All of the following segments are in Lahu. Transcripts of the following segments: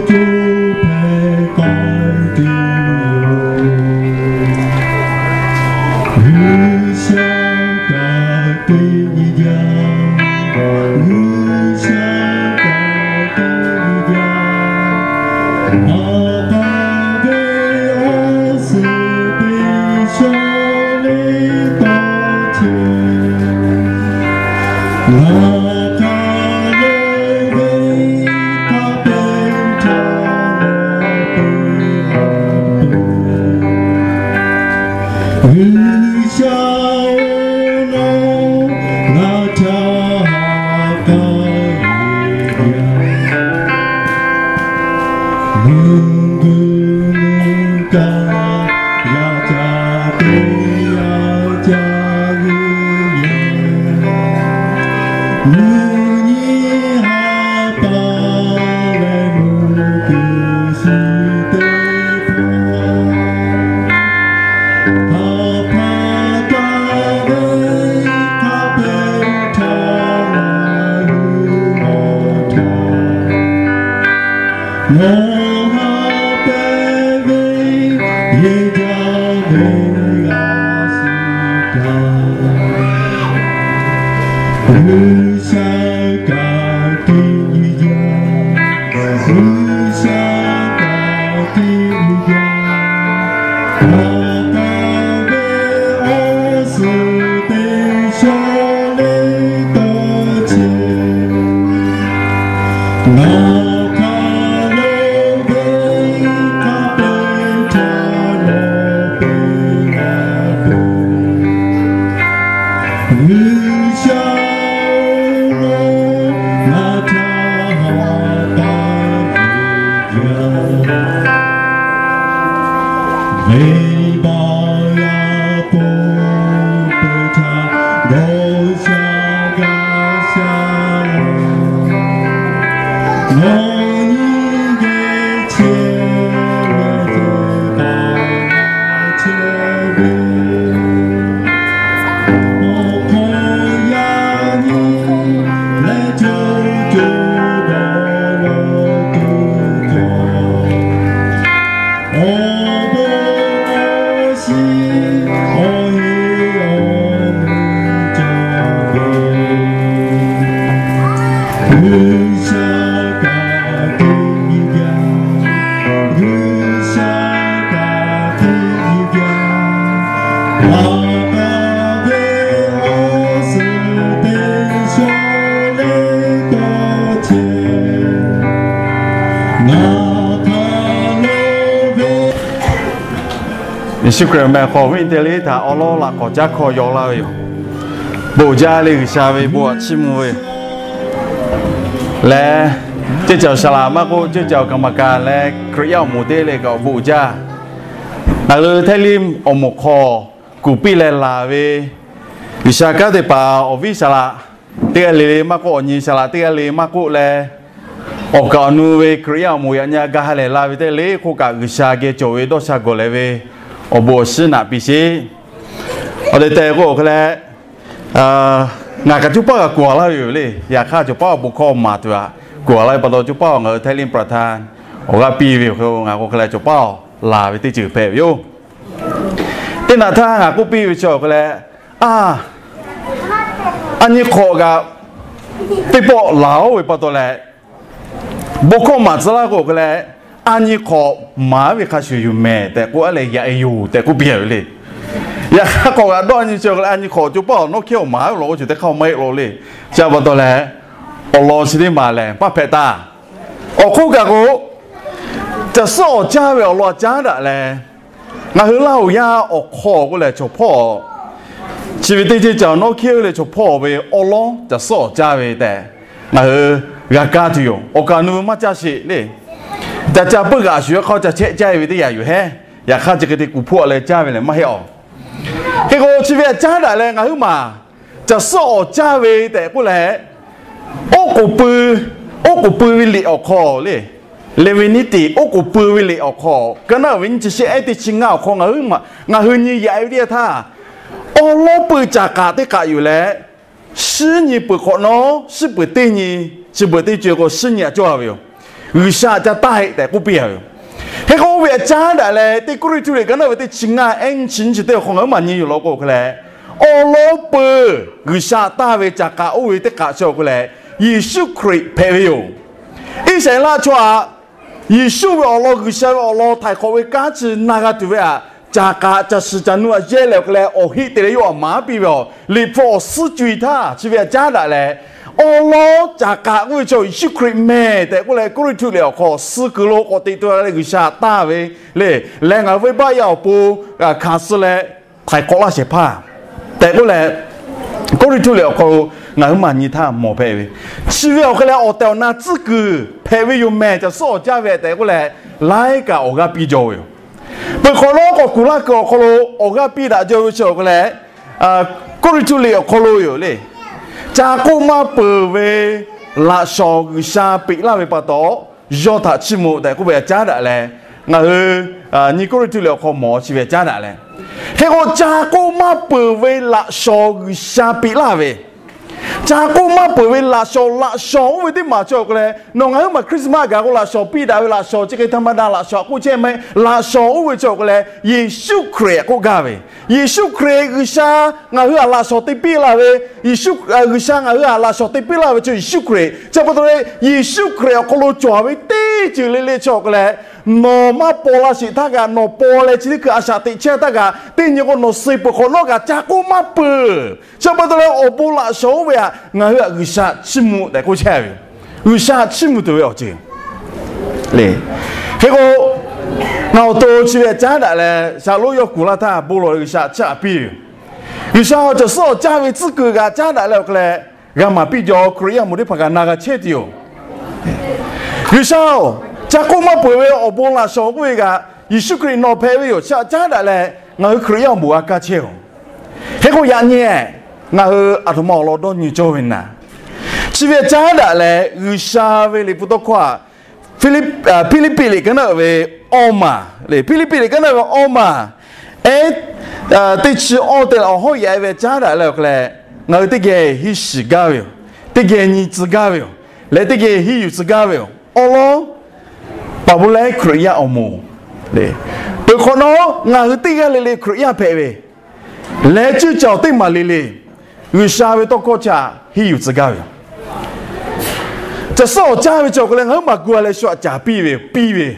co hpehꞈ k'ai tuˬ yoˬ. G'uiˬsha kaꞈ teˇ nyi jaˇ, G'uiˬsha kaꞈ teˇ nyi jaˇ. Aˬ hk'aˇ ve awˬ suhˍ teˇ shawˉ leh tawˇ chehˇ, ngaˬ hk'aˬ lo ve hk'a pehˍ htaˇ nawˬ peuˬ a peuˬ. G'uiˬsha-oˬ, ngaˬ htaꞈ ha k'aˇ ve yaˇ, mvuhˇ g'uˇ mvuhˇ kaˇ yaˇ ca teˇ yaˇ ca g'uiˬ yehˬ, mvuhˇ nyi ha pa leh mvuhˇ kuiˬ suh teˇ hpaˍ, ha pa taˍ ve hk'a pehˍ htaˇ ngaˬ hui mawˬ htaˇ, nawˬ ha pehˍ ve yehˬ jaˇ ve g'a shiˍ kaꞈ, G'uiˬsha kaꞈ teˇ nyi jaˇ, G'uiˬsha kaꞈ teˇ nyi jaˇ. Aˬ hk'aˇ ve awˬ suhˍ teˇ shawˉ leh tawˇ chehˇ, ngaˬ hk'aˬ lo ve hk'a pehˍ htaˇ nawˬ peuˬ a peuˬ. G'uiˬsha-oˬ, ngaˬ htaꞈ ha k'aˇ ve yaˇ, venˇbaˆ g'a k'oˆ peuˬ htaˇ dawˇ sha g'a sha, nawˬ nyi geh chehˇ ve ce k'a chehˇ ve, awˬ hk'aw yaˇ nyi leh co co dawˬ dawˬ tuˬ cawˬ, awˬ bon awˬ shiˍ awˬ heˆ awˬ nu cawˬ ve, G'uiˬsha kaꞈ teˇ nyi jaˇ, G'uiˬsha kaꞈ teˇ nyi jaˇ. Aˬ hk'aˇ ve awˬ suhˍ teˇ shawˉ leh tawˇ chehˇ, ngaˬ hk'aˬ lo ve Yeˍsuˆ Hkriꞈ meh hk'aw viˉ teˇ le htaꞈ awˉ lawˉ laꞈ k'awꞈ caˉ hkawˇ yaw laˇ ve yoˬ. Bon jaˇ leh G'uiˬsha ve bon htaꞈ chiˇ mvuh ve yoˬ. Leh ceuˇ caˬ awˬ shaˍ laꞈ maˇ k'oˆ, ceuˇ caˬ awˬ kaˍ maˍ kaˍ leh Hkriꞈ yaˇ awˬ moˍ teˇ le kaꞈ awˬ bon jaˇ. Ngaˬ hui Htaiˇ Liˇ awˬ moˍ hk'aw kuˬ piˇ leh laˬ ve G'uiˬsha kanˉ te paˍ awˬ viˉ shaˍ laꞈ teˇ g'aˇ le le maˇ k'oˆ, awˬ nyi shaˍ laꞈ teˇ g'aˇ le maˇ k'oˆ leh, awˬ kaˍ awˬ nu ve Hkriꞈ yaˇ awˬ moˍ yaꞈ nyi a ga ha lehˬ la ve teˇ le hk'oˆ kaꞈ, G'uiˬsha geh cawˬ ve dawˇ sha gawˬ leh ve awˬ bon awˬ shiˉ naꞈ piˇ sheˍ. Awˬ tehˬ tehˬ k'o awˬ hk'e leh, ngaˬ kaꞈ co paˉ g'a kuˬ a laˇ ve yoˬ le. Yaꞈ hk'aˇ, co paˉ awˬ bon hkawˇ maˍ tuˬ aꞈ kuˬ a laˇ ve pa taw, co paˉ awˬ ngaˬ hui Htaiˇ Liˇ Praˍ htaˇ awˬ g'aˇ piˇ ve yoˬ. Hk'e ngaˬ k'o hk'e leh co paˉ awˬ laˬ ve teˇ ceuˬ hpehꞈ ve yoˬ. Teˇ naꞈ htaˇ ngaˬ k'oˆ piˇ ve chi awˬ hk'e leh, a, a nyi hk'awꞈ kaꞈ teˇ pawˆ laˬ oˇ ve pa taw leh, bon hkawˇ maˍ tcuh laˇ k'o hk'e leh, a nyi hk'awꞈ maˍ ve hk'a shuˍ yoˬ mehˍ tehꞈ k'oˆ a leh yaꞈ e yoˬ tehꞈ k'oˆ piˇ ve le. Yaꞈ hk'aˇ, hk'awꞈ g'aꞈ dawˇ a nyi chi awˬ hk'e leh, a nyi hk'awꞈ co paˉ awˬ nawˉ hkehˇ awˬ maˍ ve law k'o, chi teˇ hk'aˇ maˇ heˆ law le. Chi pa taw leh, awˬ lawn chi teˇ maˬ lehˬ maˇ hpehꞈ taˍ. Awˬ hk'oˆ kaꞈ k'o, caˬ suhˉ awˬ caˇ ve awˬ lawn caˉ daꞈ leh, ngaˬ hui Laˇ huˍ yaˇ awˬ hk'aw k'oˆ leh chaw hpawˇ, chi ve teˇ ceuˬ caˬ awˬ nawˉ hkehˇ leh chaw hpawˇ ve awˬ lawn caˬ suhˉ awˬ caˇ ve tehꞈ ngaˬ hui g'a kaˇ tuˬ yoˬ. Awˬ kaˍ awˬ nu maˇ caˇ sheˍ le. Caˬ caˇ peuˇ g'aꞈ shuˍ ve hk'aw caˬ chehˆ caˇ ve teˇ yanˇ yoˬ hehˉ. Yaꞈ hk'aˇ, chi hk'e te kuˬ hpfuhˆ leh caˇ ve lehˬ maˇ heˆ awˬ. Hk'e k'o, chi ve htaꞈ caˉ daꞈ leh ngaˬ huiˉ maˬ caˬ suhˉ awˬ caˇ ve tehꞈ k'oˆ leh, oˉ k'oˍ pui, oˉ k'oˍ pui ve liꞈ awˬ hk'aw le, Leˍviˆniˆtiꞈ oˉ k'oˍ pui ve liꞈ awˬ hk'aw, ka naˉ ve nyiˇ chi shehˆ ehˉ teˇ chi ngaˇ awˬ hk'aw ngaˬ huiˉ maˬ, ngaˬ hui nyi yaꞈ e ve teˇ yanˇ htaˇ, awˬ lawn peuˬ caˬ k'aꞈ teˇ k'aꞈ yoˬ leh, shiˉ nyi peuˬ hk'awꞈ nawˉ, shiˉ peuˬ teˇ nyi, chi beuꞈ teˇ co e k'o shiˉ nyi aꞈ cawˇ a ve yoˬ. G'uiˬsha ca taˇ heˆ tehꞈ k'oˆ piˇ a ve yoˬ. Hk'e k'o, oˇ ve htaꞈ caˉ daꞈ leh teˇ Kawˇrenˍhtuˆ liꞈ ka naˉ ve teˇ chi ngaˇ ehˉ nyiˇ chi nyiˇ chi teˇ awˬ hk'aw ngaˬ huiˉ maˬ nyi yoˬ law k'o hk'e leh, awˬ lawn peuˬ G'uiˬsha taˇ ve caˍ k'aꞈ oˇ ve teˇ k'aꞈ chi awˬ hk'e leh, Yeˍsuˆ Hkriꞈ hpehꞈ ve yoˬ. Iˉsaˍreˍlaˆ chaw htaꞈ Yeˍsuˆ ve awˬ lawn G'uiˬsha ve awˬ lawn htaiˍ hk'awꞈ ve kanˉ chi na g'a tuˬ ve htaꞈ caˍ k'aꞈ caˬ shiˍ caˬ nu htaꞈ yehˇ leh awˬ hk'e leh awˬ heˆ te leh yawˇ htaꞈ maˍ piˇ ve yoˬ. Liꞈ hpu awˬ suhˉ co-e htaˇ chi ve htaꞈ caˉ daꞈ leh, awˬ lawn caˍ k'aꞈ k'oˆ ve chaw Yeˍsuˆ Hkriꞈ mehˬ tehꞈ k'oˆ leh Kawˇrenˍhtuˆ liꞈ awˬ hk'aw suh kuiˬ lo k'awꞈ teꞈ tu leh G'uiˬsha taˇ ve le. Leh ngaˬ hui venˇbaˆ yaˇ awˬ pon hkanˍ suh leh htaiˍ hk'awꞈ laˇ shehˍ hpaˇ tehꞈ k'oˆ leh, Kawˇrenˍhtuˆ liꞈ awˬ hk'aw lo ngaˬ huiˉ maˬ nyi htaˇ mawˬ hpehꞈ ve, chi ve awˬ hk'e leh awˬ tehˬ awˬ na tcuhˉ kuiˬ hpehꞈ ve yoˬ mehˬ caˬ suhˉ awˬ caˇ ve tehꞈ k'oˆ leh, laiˉ kaꞈ awˬ g'aˇ piˇ jaw ve yoˬ. Peuˬ hk'awꞈ nawˉ k'awꞈ kuˬ laˇ kuiˬ awˬ hk'aw lo awˬ g'aˇ piˇ daꞈ jaw ve chi awˬ hk'e leh, Kawˇrenˍhtuˆ liꞈ awˬ hk'aw lo yoˬ le. Ca k'oˆ maˇ peuˬ ve laꞈ shawnˍ G'uiˬsha peꞈ laˇ ve pa taw, yawˇ htaꞈ chiˇ mvuh tehꞈ k'oˆ ve htaꞈ caˉ daꞈ leh, ngaˬ hui nyi Kawˇrenˍhtuˆ liꞈ awˬ hk'aw mawˬ chi ve htaꞈ caˉ daꞈ leh, hk'e k'o ca k'oˆ maˇ peuˬ ve laꞈ shawnˍ G'uiˬsha peꞈ laˇ ve, ca k'oˆ maˇ peuˬ ve laꞈ shawnˍ, laꞈ shawnˍ oˇ ve teˇ maˬ chi awˬ hk'e leh, nawˬ ngaˬ huiˉ maˬ Christmas gaˬ k'o laꞈ shawnˍ piˇ daꞈ ve laꞈ shawnˍ chi hk'e htaˇ maˇ daꞈ laꞈ shawnˍ k'oˆ chehˇ mehˆ. Laꞈ shawnˍ oˇ ve chi awˬ hk'e leh, Yeˍsuˆ Hkriꞈ k'oˆ gaˇ ve, Yeˍsuˆ Hkriꞈ G'uiˬsha ngaˬ hui htaꞈ laꞈ shawnˍ te piˇ laˇ ve, Yeˍsuˆ, G'uiˬsha ngaˬ hui htaꞈ laꞈ shawnˍ te piˇ laˇ ve chi Yeˍsuˆ Hkriꞈ chi pa taw leh, Yeˍsuˆ Hkriꞈ awˬ hk'aw lo cawˬ ve teˇ ceuˬ le le chi awˬ hk'e leh, nawˬ maˇ paw la sheˍ htaˇ kaꞈ, nawˬ paw leh chi teˇ hkui a shaꞈ teꞈ chehˇ htaˇ kaꞈ, teˇ nyi k'o nawˬ suh peuˬ hk'awꞈ nawˉ kaꞈ ca k'oˆ maˇ peuˬ. Chi pa taw leh awˬ bon laꞈ shawnˍ oˇ ve htaꞈ ngaˬ hui htaꞈ G'uiˬsha chiˇ mvuh tehꞈ k'oˆ chehˇ ve, G'uiˬsha chiˇ mvuh tuˬ ve awˬ ceuˬ le. Hk'e k'o, ngaˬ awˬ to chi ve htaꞈ caˉ daꞈ leh shaˍlonˉ yawˇ kuˬ laˇ htaˇ bon lawˬ leh G'uiˬsha chiˇ aꞈ piˇ ve yoˬ. G'uiˬsha awˬ ceuˬ suhˉ awˬ caˇ ve tcuhˉ kuiˬ g'a caˉ daꞈ leh awˬ hk'e leh, g'a maˍ piˇ jaw Hkriꞈ yaˇ awˬ moˍ teˇ hpaˍ kaꞈ na g'a chehˇ tuˬ yoˬ. G'uiˬsha-oˬ, ca k'oˆ maˇ peuˬ ve awˬ bon laꞈ shawnˍ k'oˆ ve kaꞈ, Yeˍsuˆ Hkriꞈ nawˬ hpehꞈ ve yoˬ. Chi htaꞈ caˉ daꞈ leh ngaˬ hui Hkriꞈ yaˇ awˬ moˍ g'a kaˇ chehˇ-oˬ. Hk'e k'o yaꞈ nyi ngaˬ hui aˬ htoꞈ ma awˬ lawn dawˇ nyi cawˇ ve naˍ, chi ve htaꞈ caˉ daꞈ leh G'uiˬsha ve liꞈ hpu tawˇ hkawˇ htaꞈ Hpiˇliˇpiˆ liꞈ ka naˉ ve awˇ maˬ le, Hpiˇliˇpiˆ liꞈ ka naˉ ve awˇ maˬ ehˉ teˇ chi awˇ te leh awˬ hawˉ yaꞈ ve caˉ daꞈ leh awˬ hk'e leh, ngaˬ hui teˇ geh henˇ shiˍ gaˇ ve yoˬ. Teˇ geh nyi tcuh gaˇ ve yoˬ. Leh teˇ geh henˇ yuˬ tcuh gaˇ ve yoˬ. Awˬ lawn paˍ bon leh Hkriꞈ yaˇ awˬ moˍ le, peuˬ hk'awꞈ nawˉ ngaˬ hui teˇ g'aˇ le le Hkriꞈ yaˇ hpehꞈ ve leh, cuˇ caˬ teˇ maˬ le le G'uiˬsha ve tawˇ hkawˇ chi htaꞈ henˇ yuˬ tcuh gaˇ ve yoˬ. Caˬ suhˉ awˬ caˇ ve chi awˬ hk'e leh ngaˬ huiˉ maˬ gu a leh shu htaꞈ caˍ piˇ ve, piˇ ve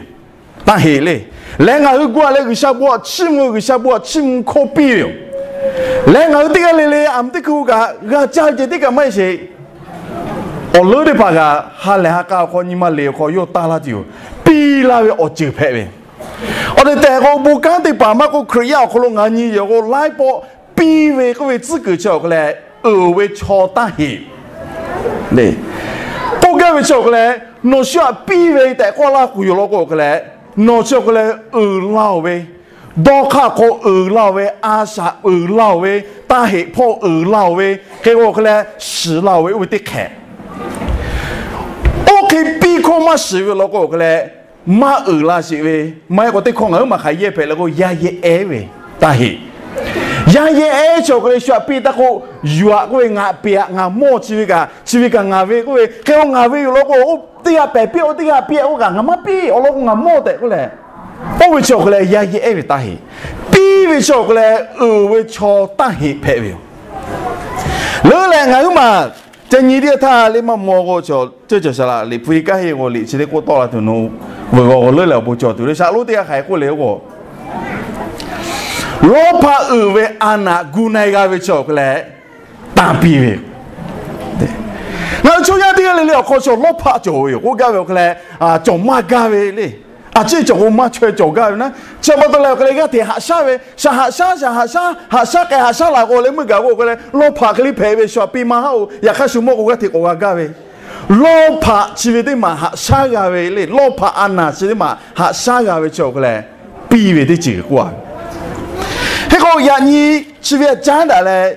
taˇ heˆ le. Leh ngaˬ hui gu a leh G'uiˬsha bon htaꞈ chiˇ mvuh, G'uiˬsha bon htaꞈ chiˇ mvuh hkawˇ piˇ ve yoˬ. Leh ngaˬ hui teˇ g'aˇ le le aˬ mvuh teˇ hkui kaꞈ g'a caˇ ceh teˇ kaꞈ maˇ heˆ sheˍ. Awˬ leuˉ teˇ hpaˍ kaꞈ ha lehˬ ha k'a awˬ hk'aw nyi ma le awˬ hk'aw yawˇ taˇ laˇ tuˬ yoˬ. Piˇ laˇ ve awˬ ceuˬ hpehꞈ ve awˬ teꞈ tehꞈ k'o, bon kanˉ teˇ hpaˍ maˇ k'oˆ Hkriꞈ yaˇ awˬ hk'aw lo ngaˬ nyi yoˬ k'o, laiˉ pawˆ piˇ ve k'oˆ ve tcuhˉ kuiˬ chi awˬ hk'e leh, uiˍ ve chaw taˇ heˆ le. K'oˆ gaˇ ve chi awˬ hk'e leh, nawˬ shu htaꞈ piˇ ve tehꞈ k'oˆ laˇ k'oˆ yoˬ law k'o awˬ hk'e leh, nawˬ chi awˬ hk'e leh uiˍ laˇ-oˬ ve, dawˇ hk'aˇ hk'aw uiˍ laˇ-oˬ ve, a shaꞈ uiˍ laˇ-oˬ ve, taˇ heˆ hpawˇ uiˍ laˇ-oˬ ve, hk'e k'o awˬ hk'e leh shiˍ laˇ-oˬ ve oˇ ve teˇ hk'ehꞈ. Oˇ hk'e piˇ hkawˇ maˇ shiˍ ve law k'o awˬ hk'e leh, maˇ uiˍ la sheˍ ve, maˇ heˆ k'o teˇ hkawˇ ngaˬ huiˉ maˬ hk'aˬ yehˇ hpehꞈ leh k'o, yaˇ yehˇ ehˉ ve taˇ heˆ. Yaˇ yehˇ ehˉ chi awˬ hk'e leh shu htaꞈ piˇ taˇ k'oˆ, yuˬ-aꞈ k'oˆ ve ngaˬ peꞈ-aꞈ ngaˬ mawˇ chi ve kaꞈ, chi ve kaꞈ ngaˬ ve k'oˆ ve, hk'e k'o ngaˬ ve yoˬ law k'o, oˇ teˇ g'aˇ pehˬ piˇ, oˇ teˇ g'aˇ piˇ-aꞈ k'oˆ kaꞈ ngaˬ maˇ piˇ, awˬ lawn k'o ngaˬ mawˇ tehꞈ k'oˆ leh, oˇ ve chi awˬ hk'e leh yaˇ yehˇ ehˉ ve taˇ heˆ. Piˇ ve chi awˬ hk'e leh uiˍ ve chaw taˇ heˆ hpehꞈ ve yoˬ. Leuˉ leh ngaˬ huiˉ maˬ ca nyi teˇ htaˇ le maˇ maw k'o, ceuˇ cawˬ shaˍ laꞈ liꞈ hpu e kanˉ he k'o liꞈ chi teˇ k'oˆ tawˆ la tuˬ nu, veuˬ g'aw k'o leuˉ leh awˬ bon cawˬ tuˬ le, shaˍlonˉ teˇ g'aˇ hk'aˬ hk'e k'oˆ le k'o, lawˇ hpaꞈ uiˍ ve a naꞈ gu na-e g'a ve chi awˬ hk'e leh tanˇ piˇ ve. Ngaˬ hui chaw yaˇ teˇ g'aˇ le le awˬ hk'aw chaw lawˇ hpaꞈ cawˬ ve yoˬ k'oˆ gaˇ ve awˬ hk'e leh, cawˬ maˇ gaˇ ve le. A ciˉ cawˬ k'o maˇ chaweh cawˬ gaˇ ve naˉ, chi pa taw leh awˬ hk'e leh g'aˇ hteꞈ haꞈ shaˉ ve, shaˍ haꞈ shaˉ, shaˍ haꞈ shaˉ, haꞈ shaˉ k'ai haꞈ shaˉ laˬ k'o leh meuˇ gaˬ k'o awˬ hk'e leh lawˇ hpaꞈ hk'e le hpehꞈ ve shu htaꞈ piˇ maˇ haˉ-oˬ, yaꞈ hk'aˇ shu mawˇ k'o g'aˇ hteꞈ k'awꞈ g'a gaˇ ve. Lawˇ hpaꞈ chi ve teˇ maˬ haꞈ shaˉ g'a ve le, lawˇ hpaꞈ a naˬ chi teˇ maˬ haꞈ shaˉ g'a ve chi awˬ hk'e leh piˇ ve teˇ ceuˬ k'oˆ a. Hk'e k'o yaꞈ nyi chi ve caˉ daꞈ leh,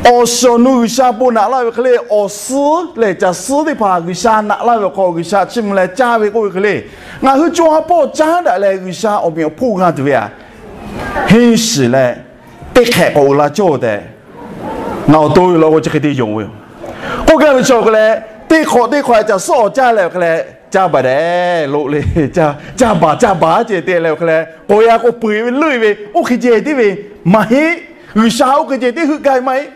awˬ shiˍ awˬ nu G'uiˬsha bon naꞈ laˇ ve hk'e le, awˬ suhˉ lehˬ caˬ suhˉ teˇ hpaˍ G'uiˬsha naꞈ laˇ ve awˬ hk'aw G'uiˬsha chiˇ mvuh leh caˇ ve k'oˆ ve hk'e le, ngaˬ hui co ha hpawˇ caˉ daꞈ leh G'uiˬsha awˬ meꞈ awˬ hponˇ g'a tuˬ ve htaꞈ henˇ shiˍ leh teˇ hk'ehꞈ k'awꞈ uiˍ la cawˇ tehꞈ ngaˬ awˬ to ve law k'o chi hk'e te yonˍ ve yoˬ. K'oˆ gaˇ ve chi awˬ hk'e leh, teˇ hk'awꞈ teˇ hk'awꞈ caˬ suhˉ awˬ caˇ leh awˬ hk'e leh, caˇ baˬ dehꞈ loꞈ le, caˇ baˬ caˇ baˬ ceh te leh awˬ hk'e leh k'awꞈ yaꞈ k'aw peu-eˬ ve leuˆ-e ve oˇ hk'e ceh tiˉ ve maˇ heˆ. G'uiˬsha oˇ hk'e ceh tiˉ heuˆ gaˇ ve maˇ heˆ.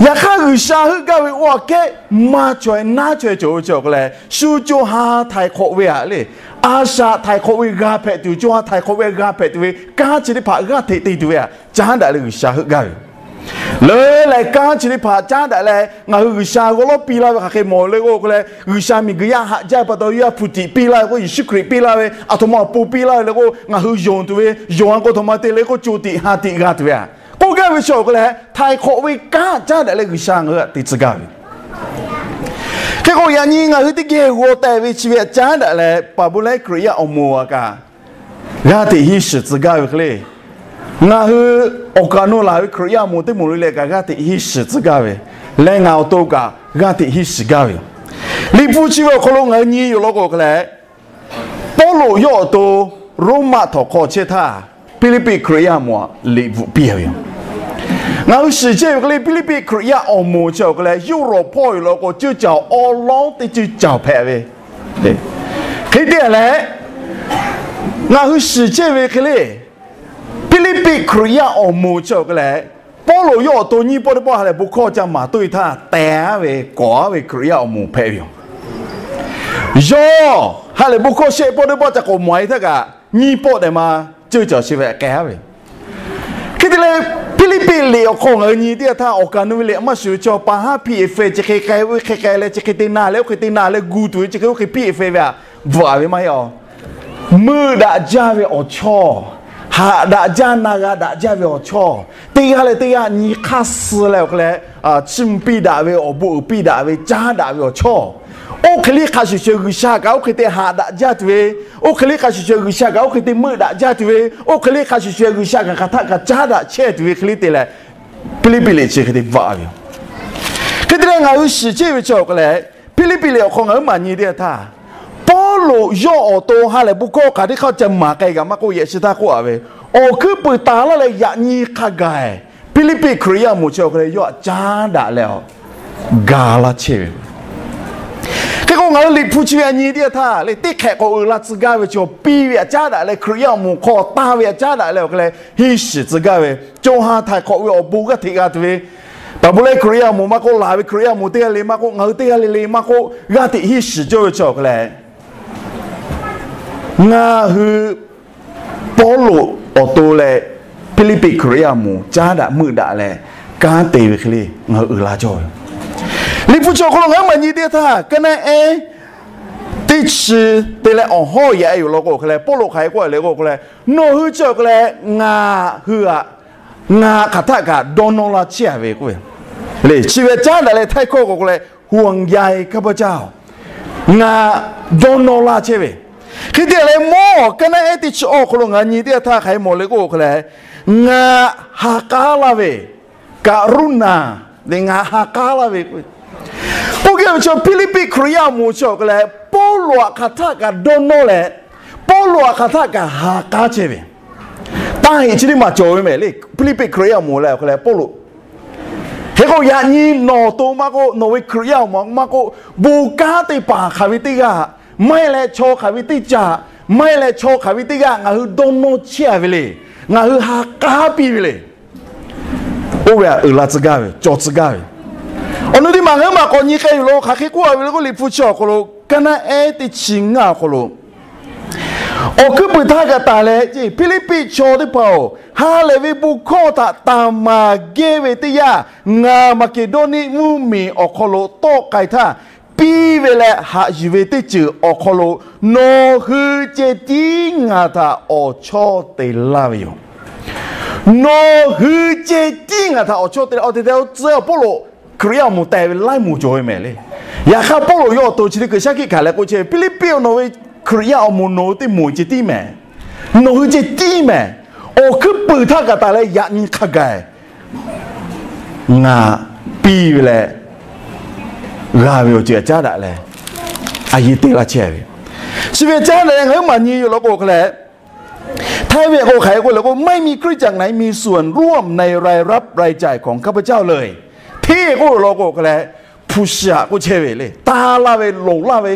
Yaꞈ hk'aˇ G'uiˬsha heuˆ gaˇ ve oˇ aꞈ kehˉ maˇ chaweh naˉ chaweh cawˬ ve chi awˬ hk'e leh, shu co ha htaiˍ hk'awꞈ ve aꞈ le, a shaꞈ htaiˍ hk'awꞈ ve g'a hpehꞈ tuˬ, co ha htaiˍ hk'awꞈ ve g'a hpehꞈ tuˬ ve kanˉ chi teˇ hpaˍ g'aˇ hteꞈ te tuˬ ve aꞈ caˉ daꞈ leh G'uiˬsha heuˆ gaˇ ve yoˬ. Leuˉ leh kanˉ chi teˇ hpaˍ caˉ daꞈ leh ngaˬ hui G'uiˬsha g'aw lawˉ piˇ laˇ ve hk'aˬ hk'e mawˬ le k'o, awˬ hk'e leh G'uiˬsha miˬguiˬ yaˇ haꞈ jaˇ ve pa taw yaˇ hpu tiꞈ piˇ laˇ ve k'o, Yeˍsuˆ Hkriꞈ piˇ laˇ ve, aˬ htoꞈ ma awˬ pon piˇ laˇ ve le k'o, ngaˬ hui yonˍ tuˬ ve, yonˍ a k'o aˬ htoꞈ ma te le k'o, co tiꞈ ha tiꞈ g'a tuˬ ve aꞈ k'oˆ gaˇ ve chi awˬ hk'e leh, htaiˍ hk'awꞈ ve kanˉ caˉ daꞈ leh G'uiˬsha ngaˬ hui aꞈ te tcuh gaˇ ve yoˬ. Hk'e k'o yaꞈ nyi ngaˬ hui teˇ geh g'aw tehꞈ ve chi ve aꞈ caˉ daꞈ leh paˍ bon laiˉ Hkriꞈ yaˇ awˬ moˍ aꞈ kaꞈ g'aˇ hteꞈ henˇ shiˍ tcuh gaˇ ve hk'e le. Ngaˬ hui awˬ kaˍ awˬ nu laˬ ve Hkriꞈ yaˇ awˬ moˍ teˇ moˍ le leh kaꞈ g'aˇ hteꞈ henˇ shiˍ tcuh gaˇ ve, leh ngaˬ awˬ to kaꞈ g'aˇ hteꞈ henˇ shiˍ gaˇ ve yoˬ. Liꞈ hpu chi ve awˬ hk'aw lo ngaˬ hui nyi yoˬ law k'o hk'e leh, Pawˇluꞈ yawˇ awˬ to Roˉmaꞈ htawnˍ hk'aw chehˇ htaˇ, Hpiˇliˇpiˆ Hkriꞈ yaˇ awˬ moˍ aꞈ liꞈ bvuhꞈ piˇ ve yoˬ. Ngaˬ hui shiˍ chehˇ ve hk'e le, Hpiˇliˇpiˆ Hkriꞈ yaˇ awˬ moˍ chi awˬ hk'e leh, Europe hpawˇ yoˬ law k'o, ceuˇ caˬ awˉ lawˉ teˇ ceuˇ caˬ hpehꞈ ve. Hk'e te leh, ngaˬ hui shiˍ chehˇ ve hk'e le, Hpiˇliˇpiˆ Hkriꞈ yaˇ awˬ moˍ chi awˬ hk'e leh, Pawˇluꞈ yawˇ awˬ to nyiˇ pawˆ teˇ pawˆ ha lehˬ bon hkawˇ ca maˍ toˆ e htaˇ, teh aˉ ve kawˍ aˉ ve Hkriꞈ yaˇ awˬ moˍ hpehꞈ ve yoˬ. Yawˇ ha lehˬ bon hkawˇ shehˆ pawˆ teˇ pawˆ ca k'awꞈ maˍ e htaˇ kaꞈ, nyiˇ pawˆ dehꞈ ma ceuˇ caˬ chi ve k'ai aˉ ve. Hk'e te leh, Hpiˇliˇpiˆ liꞈ awˬ hk'aw ngaˬ hui nyi teˇ yanˇ htaˇ, awˬ kaˍ awˬ nu ve liꞈ maˇ shuˍ ve chaw pa haˉ hpiˇ-e feh, chi hk'e k'ai ve, oˇ hk'e k'ai leh, chi hk'e te na leh, oˇ hk'e te na leh gu tuˬ ve, chi hk'e oˇ hk'e hpiˇ-e feh ve aꞈ bvuhꞈ ve maˇ heˆ a. Meuˆ daꞈ jaˇ ve awˬ chawˇ, haꞈ daꞈ jaˇ na g'a daꞈ jaˇ ve awˬ chawˇ, teˇ g'aˇ leh teˇ g'aˇ nyi hk'aˇ suh leh awˬ hk'e leh, chiˇ mvuh piˇ daꞈ ve, awˬ bon uiˍ piˇ daꞈ ve, caˉ daꞈ ve awˬ chawˇ, oˇ hk'e le hk'a shuˍ shuˍ G'uiˬsha kaꞈ oˇ hk'e te haꞈ daꞈ jaˇ tuˬ ve, oˇ hk'e le hk'a shuˍ shuˍ G'uiˬsha kaꞈ oˇ hk'e te meuˆ daꞈ jaˇ tuˬ ve, oˇ hk'e le hk'a shuˍ shuˍ G'uiˬsha kaꞈ hk'aˬ htaˆ kaꞈ caˉ daꞈ chehˇ tuˬ ve hk'e le te leh, Hpiˇliˇpiˆ liꞈ chi hk'e te bvuhꞈ ve yoˬ. Hk'e te leh ngaˬ hui shiˍ chehˇ ve chi awˬ hk'e leh, Hpiˇliˇpiˆ liꞈ awˬ hk'aw ngaˬ hui maˍ nyi teˇ yanˇ htaˇ, Pawˇluꞈ yawˇ awˬ to ha lehˬ bon hkawˇ hk'aˬ teˇ hk'aˇ ca maˍ k'ai kaꞈ maˇ k'oˆ, yehˬ shi htaˇ k'oˆ a ve, awˬ hkuiˉ puiˍ taˍ laˇ leh yaꞈ nyi hk'a gaˬ, Hpiˇliˇpiˆ Hkriꞈ yaˇ awˬ moˍ chi awˬ hk'e leh yawˇ htaꞈ caˉ daꞈ leh awˬ ga laˇ chehˇ ve. Hk'e k'o ngaˬ hui liꞈ hpu chi ve a nyi teˇ yanˇ htaˇ leh, teˇ hk'ehꞈ k'awꞈ uiˍ la tcuh gaˇ ve chi, piˇ ve aꞈ caˉ daꞈ leh Hkriꞈ yaˇ awˬ moˍ hk'aw taˇ ve aꞈ caˉ daꞈ leh awˬ hk'e leh henˇ shiˍ tcuh gaˇ ve, co ha htaiˍ hk'awꞈ ve awˬ bon g'aˇ hteꞈ g'a tuˬ ve, paˍ bon laiˉ Hkriꞈ yaˇ awˬ moˍ maˇ k'oˆ, laˬ ve Hkriꞈ yaˇ awˬ moˍ teˇ g'aˇ le maˇ k'oˆ, ngaˬ hui teˇ g'aˇ le le maˇ k'oˆ, g'aˇ hteꞈ henˇ shiˍ cawˇ ve chi awˬ hk'e leh, ngaˬ hui Pawˇluꞈ awˬ to leh Hpiˇliˇpiˆ Hkriꞈ yaˇ awˬ moˍ caˉ daꞈ meuˆ daꞈ leh kanˉ te ve hk'e le ngaˬ hui uiˍ la cawˇ ve. Liꞈ hpu chi awˬ hk'aw lo ngaˬ hui maˍ nyi teˇ yanˇ htaˇ, Kaˉnaˆ ehˉ teˇ chi te leh awˬ hawˉ yaꞈ e yoˬ law k'o hk'e leh, Pawˇluꞈ hk'aˬ hk'e k'oˆ a le k'o hk'e leh, nawˬ hui chi awˬ hk'e leh ngaˬ hui aꞈ, ngaˬ hk'aˬ htaˆ kaꞈ dawˇ nawˇ laˇ chehˇ a ve k'oˆ ve le. Chi ve caˉ daꞈ leh htaiˇ hkawˇ k'o k'o leh, ห่วงใยข้าพเจ้า ngaˬ dawˇ nawˇ laˇ chehˇ ve. Hk'e te leh mawˇ Kaˉnaˆ ehˉ teˇ chi awˬ hk'aw lo ngaˬ nyi teˇ yanˇ htaˇ hk'aˬ hk'e mawˬ le k'oˆ k'o hk'e leh, ngaˬ ha k'aˉ laˇ ve, กรุณา le, ngaˬ ha k'aˉ laˇ ve k'oˆ ve. K'oˆ gaˇ ve chi Hpiˇliˇpiˆ Hkriꞈ yaˇ awˬ moˍ chi awˬ hk'e leh Pawˇluꞈ aꞈ hk'aˬ htaˆ kaꞈ dawˇ nawˇ leh, Pawˇluꞈ aꞈ hk'aˬ htaˆ kaꞈ ha k'aˉ chehˇ ve, taˇ heꞈ chi teˇ maˬ cawˬ ve mehˍ le. Hpiˇliˇpiˆ Hkriꞈ yaˇ awˬ moˍ leh awˬ hk'e leh Pawˇluꞈ Hk'e k'o yaꞈ nyi nawˬ to maˇ k'oˆ, nawˬ ve Hkriꞈ yaˇ awˬ moˍ maˇ k'oˆ, bon kanˉ teˇ hpaˍ hk'aˬ ve teˇ g'aˇ, maˇ heˆ leh chaw hk'aˬ ve teˇ caꞈ, maˇ heˆ leh chaw hk'aˬ ve teˇ g'aˇ ngaˬ hui dawˇ nawˇ chehˇ a ve le. Ngaˬ hui ha k'aˉ piˇ ve le. Oˇ ve aꞈ uiˍ la tcuh gaˇ ve, cawˬ tcuh gaˇ ve. Awˬ nu teˇ maˬ ngaˬ hui maˇ k'awꞈ nyi k'ai yoˬ law, hk'aˬ hk'e k'oˆ a ve le k'o, Liꞈ hpu chi awˬ hk'aw lo, Kaˉnaˆ ehˉ teˇ chi ngaˇ awˬ hk'aw lo awˬ hkuiˉ puiˍ htaˇ kaꞈ taˍ leh, Hpiˇliˇpiˆ chaw teˇ hpaˍ-oˬ, ha lehˬ ve bon hkawˇ htaꞈ taˍ maˍ gehˇ ve teˇ yanˇ, ngaˬ Maˍkeˍdawˇniˆ mvuhˇmiˬ awˬ hk'aw lo tawˆ k'ai htaˇ, piˇ ve leh haꞈ yuˬ ve teˇ ceuˬ awˬ hk'aw lo nawˬ hui ceh tiˉ ngaˬ htaꞈ awˬ chawˇ te laˇ ve yoˬ. Nawˬ hui ceh tiˉ ngaˬ htaꞈ awˬ chawˇ te laˇ. Awˬ te te tcuh Pawˇluꞈ Hkriꞈ yaˇ awˬ moˍ tehˬ ve laiˉ moˍ cawˬ ve mehˍ le. Yaꞈ hk'aˇ Pawˇluꞈ yawˇ awˬ to chi teˇ hkui shaˉ hkiˆ hkanˍ leh k'oˆ chehˇ ve, Hpiˇliˇpiˆ-oˬ, nawˬ ve Hkriꞈ yaˇ awˬ moˍ nawˬ hui teˇ moˍ ceh tiˉ mehˍ. Nawˬ hui ceh tiˉ mehˍ. Awˬ hkuiˉ puiˍ htaˇ kaꞈ taˍ leh yaꞈ nyi hk'a gaˬ ngaˬ piˇ ve leh g'a ve awˬ ceuˬ aꞈ caˉ daꞈ leh a yehˬ te laˇ chehˇ ve. Chi ve caˉ daꞈ leh ngaˬ hui maˇ nyi yoˬ law k'o hk'e leh, Htaiˇ ve k'o hk'aˬ hk'e k'oˆ le k'o, ไม่มีคริสตจักรไหนมีส่วนร่วมในรายรับรายจ่ายของข้าพเจ้าเลย hteˇ k'oˆ law k'o hk'e leh, hpu shi aꞈ k'oˆ chehˇ ve le. Taˇ laˇ ve, loˍ laˇ ve,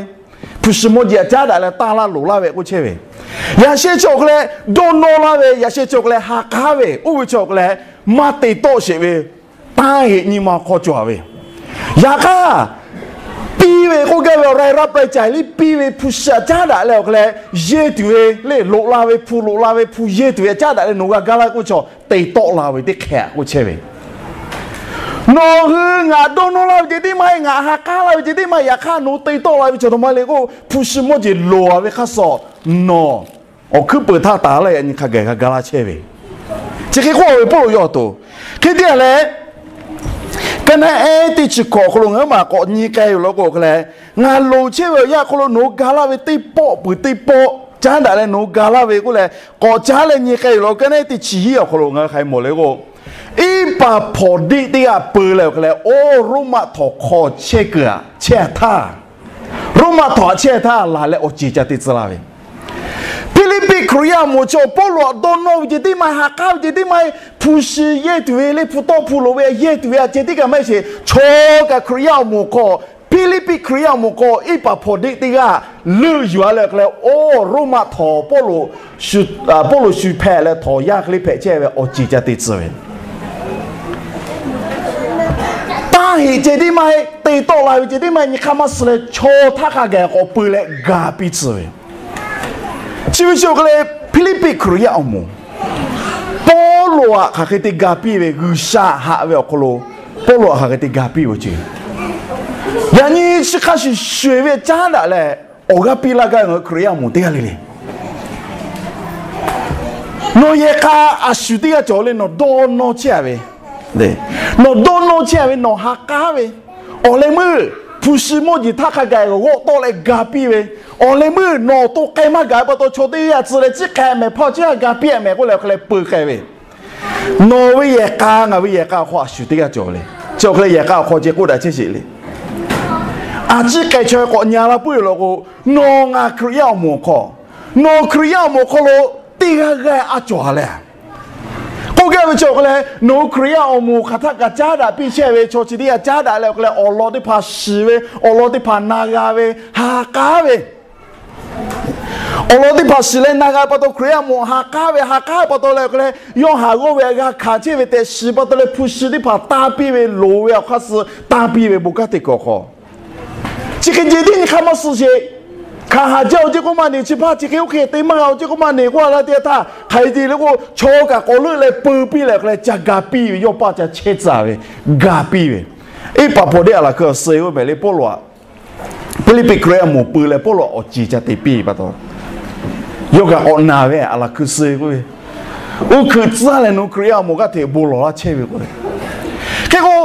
hpu shi mawˇ jeˬ aꞈ caˉ daꞈ leh tanˇ laˇ loˍ laˇ ve k'oˆ chehˇ ve. Yaꞈ sheh chi awˬ hk'aw leh dawˇ nawˇ laˇ ve, yaꞈ sheh chi awˬ hk'aw leh ha k'aˉ ve, oˇ ve chi awˬ hk'aw leh maˇ te tawˆ sheˍ ve, tanˇ heꞈ nyi ma hk'aw cawˬ ve. Yaꞈ hk'aˇ, piˇ ve k'oˆ gaˇ ve awˬ รายรับรายจ่าย liˇ piˇ ve hpu shi aꞈ caˉ daꞈ leh awˬ hk'aw leh, yehˇ tuˬ ve le, loꞈ la ve hpu, loꞈ la ve hpu yehˇ tuˬ ve aꞈ caˉ daꞈ leh nawˬ g'a gaˇ laˇ k'oˆ ve chaw te tawˆ la ve teˇ hkeh k'oˆ chehˇ ve. Nawˬ hui ngaˬ dawˇ nawˇ laˇ ve ceh tiˉ maˇ heˆ, ngaˬ ha k'aˉ laˇ ve ceh tiˉ maˇ heˆ, yaꞈ hk'aˇ nawˬ te tawˆ la ve chaw htaꞈ ma le k'o, hpu shi mawˇ jeˬ loˍ a ve hk'aˇ suh nawˬ awˬ hkuiˉ peuˬ htaˇ taˍ laˇ yaꞈ nyi hk'a gaˬ g'a gaˇ laˇ chehˇ ve. Chi hk'e k'oˆ ve Pawˇluꞈ yawˇ awˬ to. Hk'e te leh, ka naˆ ehˉ teˇ chi hkawꞈ awˬ hk'aw lo ngaˬ hui maˇ k'awꞈ nyi k'ai yoˬ law k'o hk'e leh, ngaˬ loˍ chehˇ ve awˬ yanˇ awˬ hk'aw lo nawˬ hui ga laˇ ve teˇ pawˆ peuˬ teˇ pawˆ caˉ daꞈ leh nawˬ hui ga laˇ ve k'oˆ leh, k'awꞈ caˉ leh nyi k'ai yoˬ law. Ka naˆ ehˉ teˇ chi hiˉ awˬ hk'aw lo ngaˬ hui hk'aˬ hk'e mawˬ le k'o, Iˉ paˍ hpawnˬ deˆ teˇ g'aˇ peu leh awˬ hk'aw leh, oˇ Roˉmaꞈ htawnˍ hk'aw chehˇ kuiˬ aꞈ chehˇ htaˇ, Roˉmaꞈ htawnˍ aꞈ chehˇ htaˇ laˬ leh awˬ ceˬ ca te tcuh la ve. Hpiˇliˇpiˆ Hkriꞈ yaˇ awˬ moˍ chi awˬ Pawˇluꞈ aꞈ dawˇ nawˇ ve ceh tiˉ maˇ heˆ, ha k'aˉ ve ceh tiˉ maˇ heˆ, hpu shi yehˇ tuˬ ve le, hpu tawˆ hpu loꞈ ve yehˇ tuˬ ve aꞈ ceh tiˉ kaꞈ maˇ heˆ sheˍ. Chaw kaꞈ Hkriꞈ yaˇ awˬ moˍ hk'aw, Hpiˇliˇpiˆ Hkriꞈ yaˇ awˬ moˍ hk'aw Iˉ paˍ hpawnˬ deˆ teˇ g'aˇ leuˆ yuˬ a leh awˬ hk'aw leh, oˇ Roˉmaꞈ htawnˍ Pawˇluꞈ shu, Pawˇluꞈ shu hpehꞈ leh htawnˍ yaˇ hk'e le hpehꞈ chehˇ ve awˬ ceˬ ca te tcuh ve. Tanˇ heꞈ ceh tiˉ maˇ heˆ, te tawˆ la ve ceh tiˉ maˇ heˆ, nyi hk'aˇ maˇ suh leh chaw htaˇ hk'a gaˬ k'awꞈ peu leh ga piˇ tcuh ve. Chi ve chi awˬ hk'aw leh Hpiˇliˇpiˆ Hkriꞈ yaˇ awˬ moˍ Pawˇluꞈ aꞈ hk'aˬ hk'e te ga piˇ ve, G'uiˬsha haꞈ ve awˬ hk'aw lo Pawˇluꞈ aꞈ hk'aˬ hk'e te ga piˇ ve ce. Yaꞈ nyi chi hk'a shuˍ shuˍ ve caˉ daꞈ leh awˬ g'aˇ piˇ laˇ gaˇ ve ngaˬ hui Hkriꞈ yaˇ awˬ moˍ teˇ g'aˇ le le. Nawˬ yehˬ k'a a shu teˇ g'aˇ cawˬ le, nawˬ dawˇ nawˇ chehˇ a ve, nawˬ dawˇ nawˇ chehˇ a ve, nawˬ ha k'aˉ ve, awˬ leh meuˇ hpu shi mawˇ jeˬ htaˇ hk'a gaˬ g'awˆ tawˆ leh ga piˇ ve, awˬ leh meuˇ nawˬ to k'ai maˇ gaˬ pa taw chaw teˇ g'aˇ tcuh leh chi hk'e mehˍ hpaˇ chi hk'a ga piˇ a mehˍ k'oˆ leh awˬ hk'aw leh peu k'ai ve. Nawˬ ve yehˬ k'a ngaˬ ve yehˬ k'a awˬ hk'aw a shu teˇ g'aˇ cawˬ le. Chi awˬ hk'aw leh yehˬ k'a awˬ hk'aw ceh k'oˆ daꞈ chehˇ sheˍ le. A ciˉ k'ai chaw k'awꞈ nya la puiˉ yoˬ law k'o, nawˬ ngaˬ Hkriꞈ yaˇ awˬ moˍ awˬ hk'aw, nawˬ Hkriꞈ yaˇ awˬ moˍ awˬ hk'aw lo teˇ g'aˇ g'aˇ a cawˬ a leh k'oˆ gaˇ ve chi awˬ hk'aw leh, nawˬ hui Hkriꞈ yaˇ awˬ moˍ hk'aˬ htaˆ kaꞈ caˉ daꞈ piˇ chehˇ ve chaw chi teˇ g'aˇ caˉ daꞈ leh awˬ hk'aw leh awˬ lawn teˇ hpaˍ shiˍ ve, awˬ lawn teˇ hpaˍ na g'a ve, ha k'aˉ ve, awˬ lawn teˇ hpaˍ shiˍ leh na g'a pa taw Hkriꞈ yaˇ awˬ moˍ ha k'aˉ ve, ha k'aˉ pa taw leh awˬ hk'aw leh yawˇ haˍ g'awˇ ve g'a hkanˍ chehˇ ve tehꞈ shiˍ pa taw leh hpu shi teˇ hpaˍ tanˇ piˇ ve loˍ ve awˬ hk'aˇ suh tanˇ piˇ ve bon kanˉ te kuiˬ awˬ hk'aw chi hk'e ceh tiˉ nyi hk'aˇ maˇ suh sheˍ. Hkanˍ haˍ jaˇ-oˬ ceˇ k'oˆ maˇ ne, chi hpaˇ chi hk'e oˇ hk'e te maˇ g'a-oˬ ceˇ k'oˆ maˇ ne k'oˆ a laˇ teˇ htaˇ hk'aˬ hk'e te le k'o, chaw kaꞈ k'awꞈ leuˆ leh peu piˇ leh awˬ hk'aw leh ca ga piˇ ve, yawˇ paˇ ca chehˇ tcuh ve, ga piˇ ve. Iˉ paˍ hpawnˬ deˆ aˬ laˬ hkui awˬ suh-e oˇ mehˍ le Pawˇluꞈ aꞈ, Hpiˇliˇpiˆ Hkriꞈ yaˇ awˬ moˍ peu leh Pawˇluꞈ aꞈ awˬ ceˬ ca te piˇ pa taw, yawˇ kaꞈ k'awꞈ naˬ ve aˬ laˬ hkui suh-e k'oˆ ve, oˇ hkui tcuhˉ leh nawˬ hui Hkriꞈ yaˇ awˬ moˍ g'aˇ hteꞈ bon lawˬ laˇ chehˇ ve k'o, hk'e k'o,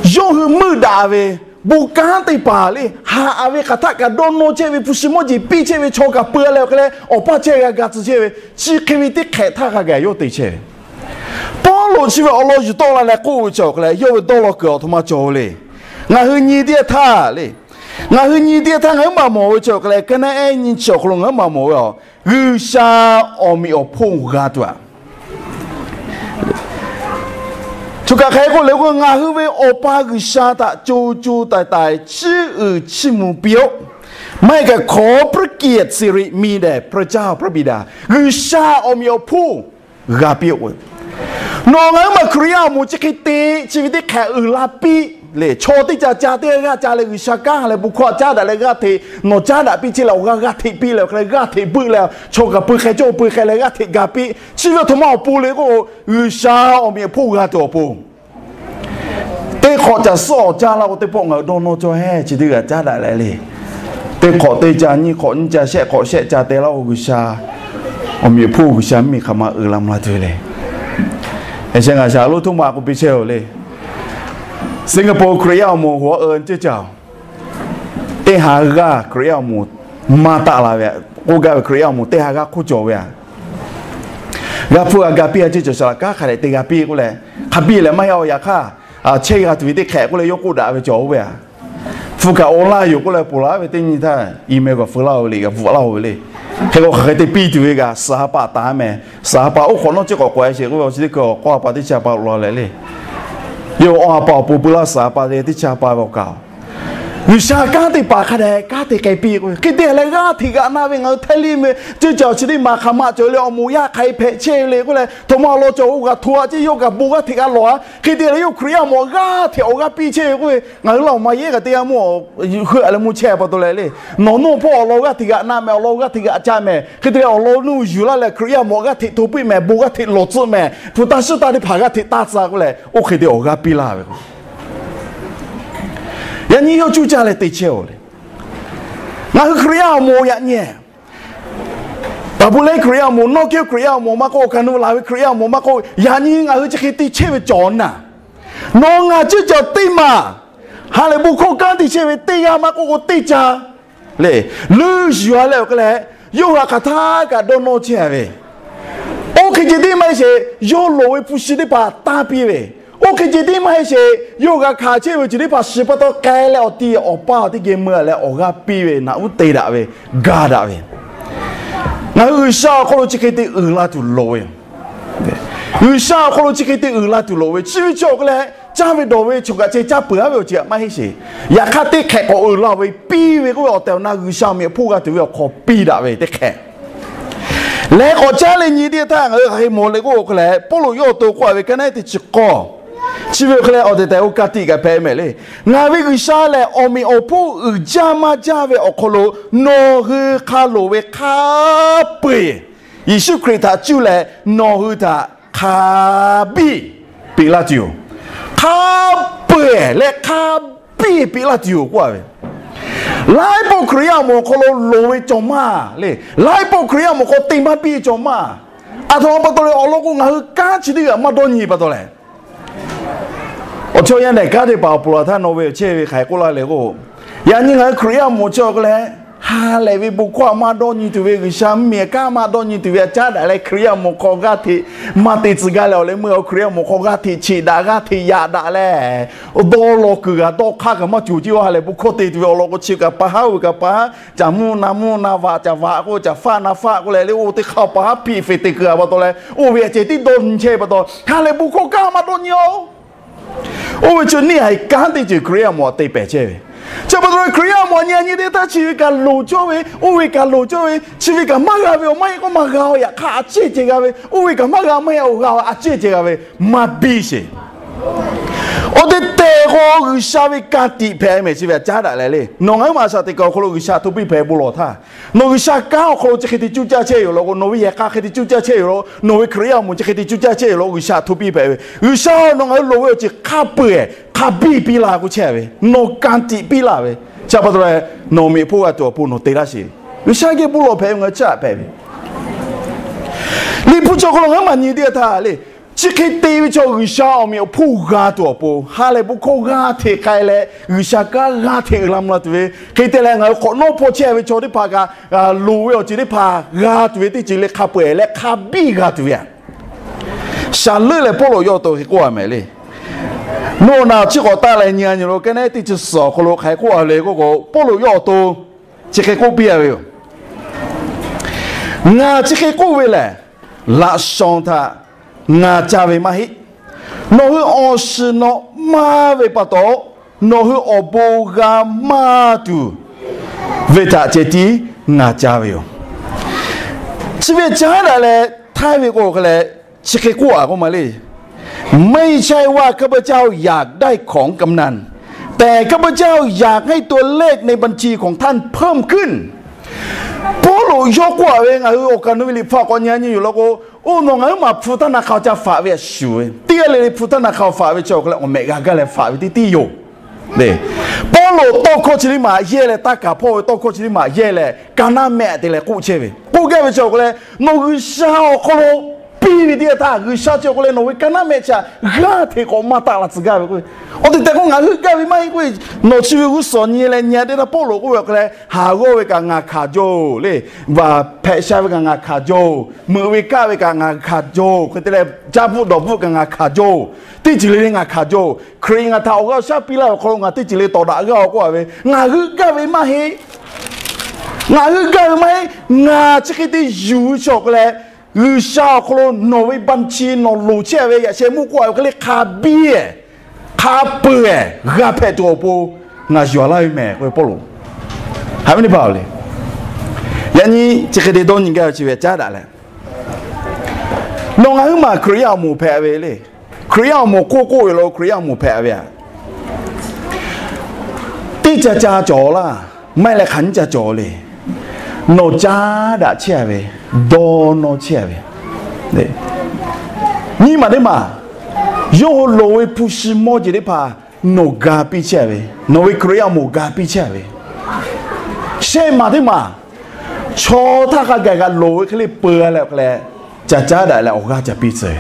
yawˇ hui meuˇ daꞈ ve bon kanˉ teˇ hpaˍ le, haꞈ ve hk'aˬ htaˆ kaꞈ dawˇ nawˇ chehˇ ve, hpu shi mawˇ jeˬ piˇ chehˇ ve, chaw kaꞈ peu leh awˬ hk'aw leh awˬ paˇ chehˇ g'a ga tcuh chehˇ ve, chi hk'e ve teˇ hk'ehꞈ htaˇ hk'a gaˬ yawˇ te chehˇ ve. Pawˇluꞈ chi ve awˬ lawn yuˬ tawˆ la leh k'oˆ ve chi awˬ hk'aw leh yawˇ ve dawˇ law kuiˬ awˬ htoꞈ ma cawˬ ve le. Ngaˬ hui nyi teˇ htaˇ le, ngaˬ hui nyi teˇ htaˇ ngaˬ hui maˇ mawˬ ve chi awˬ hk'aw leh ka naˆ ehˉ nyi chi awˬ hk'aw lo ngaˬ hui maˇ mawˬ ve a, G'uiˬsha awˬ meꞈ awˬ hponˇ g'a tuˬ aꞈ Choˬ kaꞈ hk'aˬ hk'e k'oˆ le k'o, ngaˬ hui ve Awˬ pa G'uiˬsha htaꞈ co co taiˍ taiˍ chiˇ uiˍ chiˇ mvuh piˇ-oˆ. ไม่ก็ขอพระเกียรติสิริมีแด่พระเจ้าพระบิดา G'uiˬsha awˬ meꞈ awˬ hponˇ g'a piˇ-oˆ. Nawˬ ngaˬ hui maˇ Hkriꞈ yaˇ awˬ moˍ chi hk'e te, chi ve teˇ hk'ehꞈ uiˍ la piˇ le. Chaw teˇ ca ca teˇ g'aˇ ca leh G'uiˬsha kanˉ leh bon hkawˇ aꞈ caˉ daꞈ leh g'aˇ hteꞈ nawˬ caˉ daꞈ piˇ chehˇ leh awˬ g'aˇ g'aˇ hteꞈ piˇ leh awˬ hk'aw leh g'aˇ hteꞈ beuˆ leh chaw kaꞈ peu hk'e cawˇ peu hk'e leh g'aˇ hteꞈ ga piˇ. Chi ve awˬ htoꞈ ma awˬ pon le k'o, G'uiˬsha awˬ meꞈ awˬ hponˇ g'a tuˬ awˬ pon. Teˇ hk'awꞈ caˬ suhˉ awˬ caˇ laˇ k'o, teˇ pawˆ ngaˬ hui dawˇ nawˇ cawˇ heˆ, chi teˇ g'aˇ caˉ daꞈ leh le. Teˇ hk'awꞈ teˇ ca, nyiˇ hk'awꞈ nyiˇ ca, shehˆ hk'awꞈ shehˆ ca te laˇ k'o, G'uiˬsha awˬ meꞈ awˬ hponˇ G'uiˬsha mvuhˇmiˬ hk'aˬ ma uiˍ la mvuh la tuˬ ve le. Eˬ, sheh ngaˬ shaˍ lo htoˇ ma k'oˆ piˇ chehˇ-oˬ le. Singapore Hkriꞈ yaˇ awˬ moˍ hoꞈ-a ceh caˬ-oˬ, teˇ ha g'aˇ Hkriꞈ yaˇ awˬ moˍ maˇ taˆ la ve, k'oˆ gaˇ ve Hkriꞈ yaˇ awˬ moˍ teˇ ha g'aˇ hk'oˆ cawˬ ve a. G'a hpfuhˇ g'a ga piˇ-a ceh cawˬ shaˍ laꞈ kaˉ hk'a dehꞈ te g'a piˇ k'oˆ leh, hk'a biˇ lehˬ maˇ heˆ-oˬ. Yaꞈ hk'aˇ, chehˇ g'a tuˬ ve teˇ hk'ehꞈ k'oˆ leh yawˇ k'oˆ daꞈ ve cawˬ-oˬ ve a. Hpfuhˇ kaꞈ awˬ laˇ yoˬ k'oˆ leh ponˬ laˇ ve teˇ nyi htaˇ, email kaꞈ feu laˇ-oˬ ve le, kaꞈ bvuhꞈ laˇ-oˬ ve le. Hk'e k'o hk'aˬ hk'e te piˇ tuˬ ve kaꞈ suhˍ ha pa taˍ mehˍ. Suhˍ ha pa oˇ hk'awꞈ nawˉ ceˇ k'awꞈ k'awꞈ-e sheˍ k'oˆ ve, awˬ chi teˇ hkui awˬ k'awˇ ha pa teˇ chi ha pa loꞈ la leh le. Yawˇ awˬ ha pa awˬ pon peu laˇ suhˍ ha pa te teˇ chi ha pa ve awˬ kaꞈ-oˬ. G'uiˬsha kanˉ te paˍ hk'a dehꞈ kanˉ te k'ai piˇ k'o, hk'e te leh g'aˇ hteꞈ g'aꞈ na ve ngaˬ hui htaiˇ liˇ meh ceuˇ caˬ awˬ chi teˇ maˬ hk'aˬ ma cawˬ leh awˬ moˍ yaˇ hk'aˬ hk'e hpehꞈ chehˇ ve le k'oˆ leh, htoꞈ ma awˬ lawn cawˬ k'o g'a hto a ceˇ yawˇ kaꞈ bon g'aˇ hteꞈ g'a lawˬ a. Hk'e te leh yawˇ Hkriꞈ yaˇ mawˬ g'aˇ hteꞈ awˬ g'aˇ piˇ chehˇ ve k'oˆ ve, ngaˬ hui laˇ awˬ ma yehˉ kaꞈ teˇ g'aˇ mawˇ hui a leh mawˇ chehˇ pa taw leh le, nawˬ nawˇ hpawˇ awˬ lawn g'aˇ hteꞈ g'aꞈ na meh, awˬ lawn g'aˇ hteꞈ g'aꞈ ca meh, hk'e te leh awˬ lawn nuˇ yuˬ laˇ leh Hkriꞈ yaˇ mawˬ g'aˇ hteꞈ hto piˇ meh, bon g'aˇ hteꞈ lawˬ tcuhˆ meh, hpu taˇ shiˉ taˇ teˇ hpaˍ g'aˇ hteꞈ taˇ tcuh k'oˆ leh, oˇ hk'e te awˬ g'aˇ piˇ laˇ ve k'o, yaꞈ nyi yawˇ cuˇ caˇ leh te chehˇ-oˬ le. Ngaˬ hui Hkriꞈ yaˇ awˬ moˍ yaꞈ nyi, taˍ bu leh Hkriꞈ yaˇ awˬ moˍ, nawˇ kehˉ Hkriꞈ yaˇ awˬ moˍ maˇ k'oˆ, awˬ kaˬ nu laˬ ve Hkriꞈ yaˇ awˬ moˍ maˇ k'oˆ, yaꞈ nyi ngaˬ hui chi hk'e te chehˇ ve cawˬ naˍ, nawˬ ngaˬ ceuˇ caˬ teˇ maˬ ha lehˬ bon hkawˇ kanˉ te chehˇ ve teˇ g'aˇ maˇ k'oˆ k'o teˇ caˇ le, leuˆ yuˬ a leh awˬ hk'e leh, yawˇ hui htaꞈ hk'aˬ htaˇ kaꞈ dawˇ nawˇ chehˇ a ve, oˇ hk'e ceh tiˉ maˇ heˆ sheˍ, yawˇ loˍ ve hpu shi teˇ hpaˍ tanˇ piˇ ve, oˇ hk'e ceh tiˉ maˇ heˆ sheˍ, yawˇ g'a hkanˍ chehˇ ve ceuˬ teˇ hpaˍ shiˍ pa taw k'ai leh awˬ ti awˬ paˇ awˬ teˇ geh meuˇ a leh awˬ g'aˇ piˇ ve naꞈ uˉ te daꞈ ve, ga daꞈ ve, ngaˬ hui G'uiˬsha awˬ hk'aw lo chi hk'e te uiˍ la tuˬ loˍ ve, G'uiˬsha awˬ hk'aw lo chi hk'e te uiˍ la tuˬ loˍ ve, chi ve chi awˬ hk'e leh caˇ ve dawˬ ve chaw kaꞈ ceh caˇ peuˬ aˉ ve awˬ ceuˬ maˇ heˆ sheˍ. Yaꞈ hk'aˇ teˇ hk'ehꞈ k'awꞈ uiˍ la ve piˇ ve k'oˆ ve awˬ tehˬ awˬ na G'uiˬsha awˬ meꞈ awˬ hponˇ g'a tuˬ ve awˬ hk'aw piˇ daꞈ ve teˇ hk'ehꞈ leh k'awꞈ caˉ leh nyi teˇ htaˇ ngaˬ hui hk'aˬ hk'e mawˬ le k'oˆ ve hk'e leh, Pawˇluꞈ yawˇ awˬ to k'oˆ a ve ka naˉ teˇ chi k'awˇ, chi ve awˬ hk'e leh awˬ tehˬ tehˬ oˇ ka tiꞈ kaꞈ hpehꞈ mehˍ le. Ngaˬ ve G'uiˬsha lehˬ, awˬ meꞈ awˬ hponˇ uiˍ jaˇ maˇ jaˇ ve awˬ hk'aw lo nawˬ hui hk'a loˍ ve hk'a peu-eˬ Yeˍsuˆ Hkriꞈ htaꞈ cuˇ leh nawˬ hui htaꞈ hk'a biˇ peꞈ laˇ tuˬ yoˬ. Hk'a peu-eˬ leh hk'a biˇ peꞈ laˇ tuˬ yoˬ k'oˆ a ve, laiˉ pawˆ Hkriꞈ yaˇ awˬ moˍ awˬ hk'aw lo loˍ ve cawˬ maˇ le. Laiˉ pawˆ Hkriꞈ yaˇ awˬ moˍ hk'aw te maˇ biˇ cawˬ maˇ. Aˬ htoꞈ ma pa taw leh awˬ lawn k'o ngaˬ hui kanˉ chi teˇ g'aˇ maˇ dawˇ nyi pa taw leh, awˬ chaw yaˇ nehˬ kanˉ teˇ hpaˍ awˬ pon laˬ htaˇ nawˬ ve awˬ chehˇ ve hk'aˬ hk'e k'oˆ laˇ le k'o, yaꞈ nyi ngaˬ hui Hkriꞈ yaˇ awˬ moˍ chi awˬ hk'e leh ha lehˬ ve bon hkawˇ maˇ dawˇ nyi tuˬ ve, G'uiˬsha mvuhˇmiˬ kanˉ maˇ dawˇ nyi tuˬ ve a caˉ daꞈ leh Hkriꞈ yaˇ awˬ moˍ hk'aw g'aˇ hteꞈ maˇ te tcuh gaˇ leh awˬ leh meuˇ Hkriꞈ yaˇ awˬ moˍ hk'aw g'aˇ hteꞈ cheꞈ daꞈ g'aˇ hteꞈ yaꞈ daꞈ leh, dawˇ law kuiˬ g'a dawˇ hk'aˇ kaꞈ maˇ cawˬ ceˇ. Ha lehˬ bon hkawˇ te tuˬ ve awˬ lawn k'o chi kaꞈ pa haˉ oˇ ve kaꞈ pa haˉ, caˬ mvuhˇ na mvuhˇ na vaꞈ caˬ vaꞈ k'oˆ caˬ faˆ na faˆ k'oˆ leh le oˇ teˇ hk'aˇ pa haˉ hpiˆ feˍ te kuiˬ a pa taw leh, oˇ ve a ceh tiˉ dawˇ nyi chehˇ ve pa taw ha lehˬ bon hkawˇ kanˉ maˇ dawˇ nyi-oˬ. Oˇ ve chi neˇ haiˬ kanˉ teˇ ceuˬ Hkriꞈ yaˇ awˬ moˍ a te pehˍ chehˇ ve. Chi pa taw leh Hkriꞈ yaˇ awˬ moˍ a nyi a nyi teˇ htaˇ chi ve kaꞈ loˍ cawˇ ve, oˇ ve kaꞈ loˍ cawˇ ve, chi ve kaꞈ maˇ g'a ve awˬ maˇ heˆ k'o maˇ g'a-oˬ. Yaꞈ hk'aˇ a ciˉ ceh g'a ve, oˇ ve kaꞈ maˇ g'a maˇ heˆ, awˬ g'a a ciˉ ceh g'a ve, maˇ biˇ sheˍ. Awˬ tehˬ tehˬ k'o G'uiˬsha ve ka tiꞈ hpehꞈ mehˍ chi ve a caˉ daꞈ leh le. Nawˬ ngaˬ huiˉ maˬ shaˍ teꞈ kaꞈ awˬ hk'aw lo G'uiˬsha hto piˇ hpehꞈ bon lawˬ htaˇ, nawˬ G'uiˬsha kanˉ awˬ hk'aw lo chi hk'e te cuˇ caˇ chehˇ yoˬ law k'o, nawˬ ve yehˬ k'a hk'e te cuˇ caˇ chehˇ yoˬ law, nawˬ ve Hkriꞈ yaˇ awˬ moˍ chi hk'e te cuˇ caˇ chehˇ yoˬ law, G'uiˬsha hto piˇ hpehꞈ ve. G'uiˬsha nawˬ ngaˬ hui loˍ ve awˬ ceuˬ hk'a peu-eˬ hk'a biˇ piˇ la k'oˆ chehˇ ve, nawˬ ka tiꞈ piˇ laˇ ve, chi pa taw leh nawˬ meꞈ hponˇ g'a tuˬ awˬ pon nawˬ te laˇ sheˍ. G'uiˬsha geh bon lawˬ hpehꞈ ve ngaˬ hui caˉ hpehꞈ ve Liꞈ hpu chi awˬ hk'aw lo ngaˬ huiˉ maˬ nyi teˇ g'aˇ htaˇ le, chi hk'e te ve chaw G'uiˬsha awˬ meꞈ awˬ hponˇ g'a tuˬ awˬ pon ha lehˬ bon hkawˇ g'aˇ hteꞈ k'ai leh G'uiˬsha kanˉ g'aˇ hteꞈ uiˍ la mvuh la tuˬ ve hk'e te leh ngaˬ hui hk'awꞈ nawˉ hpawˇ chehˇ ve chaw teˇ hpaˍ kaꞈ loˍ ve awˬ ceuˬ teˇ hpaˍ g'a tuˬ ve teˇ ceuˬ le hk'a peu-eˬ leh hk'a biˇ g'a tuˬ ve a. Shaˍleuˆ lehˬ Pawˇluꞈ yawˇ awˬ to hk'e k'oˆ a mehˍ le. Nawˬ naˬ chi k'awꞈ taˆ leh nyi a nyi lo kehˉ neˉ teˇ chi suhˍ awˬ hk'aw lo hk'aˬ hk'e k'oˆ a le k'oˆ k'o, Pawˇluꞈ yawˇ awˬ to chi hk'e k'oˆ piˇ a ve yoˬ. Ngaˬ chi hk'e k'oˆ ve lehˬ, laꞈ shawnˍ htaꞈ ngaˬ ca ve maˇ heˆ. Nawˬ hui awˬ shiˍ nawꞈ maˇ ve pa taw, nawˬ hui awˬ bon g'a maˇ tuˬ ve htaꞈ ceh tiˉ ngaˬ ca ve yoˬ. Chi ve caˉ daꞈ leh htaiˇ ve k'o hk'e leh, chi hk'e k'oˆ a k'oˆ ma le. ไม่ใช่ว่าข้าพเจ้าอยากได้ของกำนัน แต่ข้าพเจ้าอยากให้ตัวเลขในบัญชีของท่านเพิ่มขึ้น Pawˇluꞈ yawˇ k'oˆ a ve ngaˬ hui awˬ kaˍ nu ve Liꞈ hpu a k'awꞈ nyi a nyi yoˬ law k'o, oˇ nawˬ ngaˬ huiˉ maˬ hpu htaˇ na hk'a ca faꞈ ve a shuˍ ve, teˇ g'aˇ le le hpu htaˇ na hk'a faꞈ ve chi awˬ hk'e leh awˬ mehꞈ g'a gaˇ leh faꞈ ve teˇ tiˉ yoˬ. Pawˇluꞈ tawˇ hkawˇ chi teˇ maˬ yehˇ leh taˇ kaˍ hpawˇ ve tawˇ hkawˇ chi teˇ maˬ yehˇ leh ka naˉ mehˆ te leh k'oˆ chehˇ ve, k'oˆ gaˇ ve chi awˬ hk'e leh, nawˬ G'uiˬsha awˬ hk'aw lo piˇ ve teˇ yanˇ htaˇ G'uiˬsha chi awˬ hk'e leh nawˬ ve ka naˉ mehˆ chi htaꞈ g'aˇ hteꞈ k'awꞈ maˇ taˆ la tcuh gaˇ ve k'o, awˬ tehˬ tehˬ k'o ngaˬ hui gaˇ ve maˇ heˆ k'o, nawˬ chi ve g'uˇ suhˍ nyi leh nyi a teˇ htaˇ Pawˇluꞈ k'oˆ ve awˬ hk'e leh, haˍ g'awˇ ve kaꞈ ngaˬ hkanˍ jaˇ-oˬ le, vaˬ hpehꞈ sha ve kaꞈ ngaˬ hkanˍ jaˇ-oˬ, meuꞈ ve kaˆ ve kaꞈ ngaˬ hkanˍ jaˇ-oˬ, hk'e te leh caˇ bvuhˆ dawˬ bvuhˆ kaꞈ ngaˬ hkanˍ jaˇ-oˬ, teˇ ceuˬ le le ngaˬ hkanˍ jaˇ-oˬ, Hkriꞈ ngaˬ htaꞈ awˬ g'aˇ awˬ shaˉ piˇ laˇ ve awˬ hk'aw lo ngaˬ teˇ ceuˬ le tawˍ daꞈ g'aˇ-oˬ k'oˆ a ve, ngaˬ hui gaˇ ve maˇ heˆ. Ngaˬ hui gaˇ ve maˇ heˆ. Ngaˬ chi hk'e te yuˬ ve chi awˬ hk'e leh, G'uiˬsha awˬ hk'aw lo nawˬ ve บัญชี nawˬ loˍ chehˇ ve yaꞈ sheh mvuhˇ k'oˆ a ve hk'e le hk'a biˇ-ehˍ, hk'a peu-ehˍ g'a hpehꞈ tuˬ awˬ pon ngaˬ yuˬ laˇ ve mehˍ k'oˆ ve Pawˇluꞈ. Haꞈ ve teˇ hpaˍ-oˬ le, yaꞈ nyi chi hk'e te dawˇ nyi gaˇ ve chi ve caˉ daꞈ leh, nawˬ ngaˬ huiˉ maˬ Hkriꞈ yaˇ awˬ moˍ hpehꞈ ve le. Hkriꞈ yaˇ awˬ moˍ k'oˆ k'oˆ ve la, Hkriꞈ yaˇ awˬ moˍ hpehꞈ ve aꞈ, teˇ ca ca cawˬ laˇ, maˇ heˆ leh hk'aˬ nyiˇ ca cawˬ le. Nawˬ caˉ daꞈ chehˇ a ve, dawˇ nawˇ chehˇ a ve, nyiˇ maˬ teˇ maˬ, yawˇ hui loˍ ve hpu shi mawˇ jeˬ teˇ hpaˍ nawˬ ga piˇ chehˇ a ve, nawˬ ve Hkriꞈ yaˇ awˬ moˍ ga piˇ chehˇ a ve, shehˆ maˬ teˇ maˬ, chaw htaˇ hk'a gaˬ kaꞈ loˍ ve hk'e le peu a leh awˬ hk'e leh, ca caˉ daꞈ leh awˬ g'aˇ ca piˇ tcuh ve,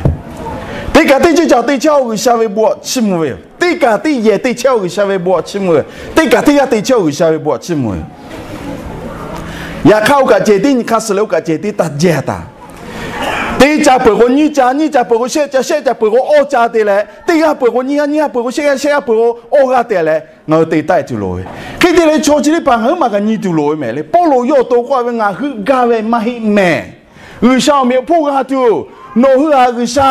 teˇ kaꞈ teˇ ceuˬ ca te chehˇ-oˬ G'uiˬsha ve bon htaꞈ chiˇ mvuh ve yoˬ. Teˇ kaꞈ teˇ yehˬ te chehˇ-oˬ G'uiˬsha ve bon htaꞈ chiˇ mvuh ve yoˬ. Teˇ kaꞈ teˇ g'aˇ te chehˇ-oˬ G'uiˬsha ve bon htaꞈ chiˇ mvuh ve yoˬ. Yaꞈ hk'aˇ oˇ kaꞈ cehˬ tiˉ nyi hk'aˇ suh leh oˇ kaꞈ cehˬ tiˉ taˇ jehˇ taˍ. Teˇ ca peuˬ k'o nyiˇ ca, nyiˇ ca peuˬ k'o shehˆ ca, shehˆ ca peuˬ k'o awˇ ca te leh, teˇ g'aˇ peuˬ k'o nyiˇ g'aˇ, nyiˇ g'aˇ peuˬ k'o shehˆ g'aˇ, shehˆ g'aˇ peuˬ k'o awˇ g'aˇ te leh, ngaˬ hui te taˆ-e tuˬ loˍ ve. Hk'e te leh chaw chi teˇ hpaˍ ngaˬ huiˉ maˬ kaꞈ nyi tuˬ loˍ ve mehˍ le. Pawˇluꞈ yawˇ awˬ to k'oˆ ve, ngaˬ hui gaˇ ve maˇ heˆ mehˍ. G'uiˬsha awˬ meꞈ awˬ hponˇ g'a tuˬ, nawˬ hui htaꞈ G'uiˬsha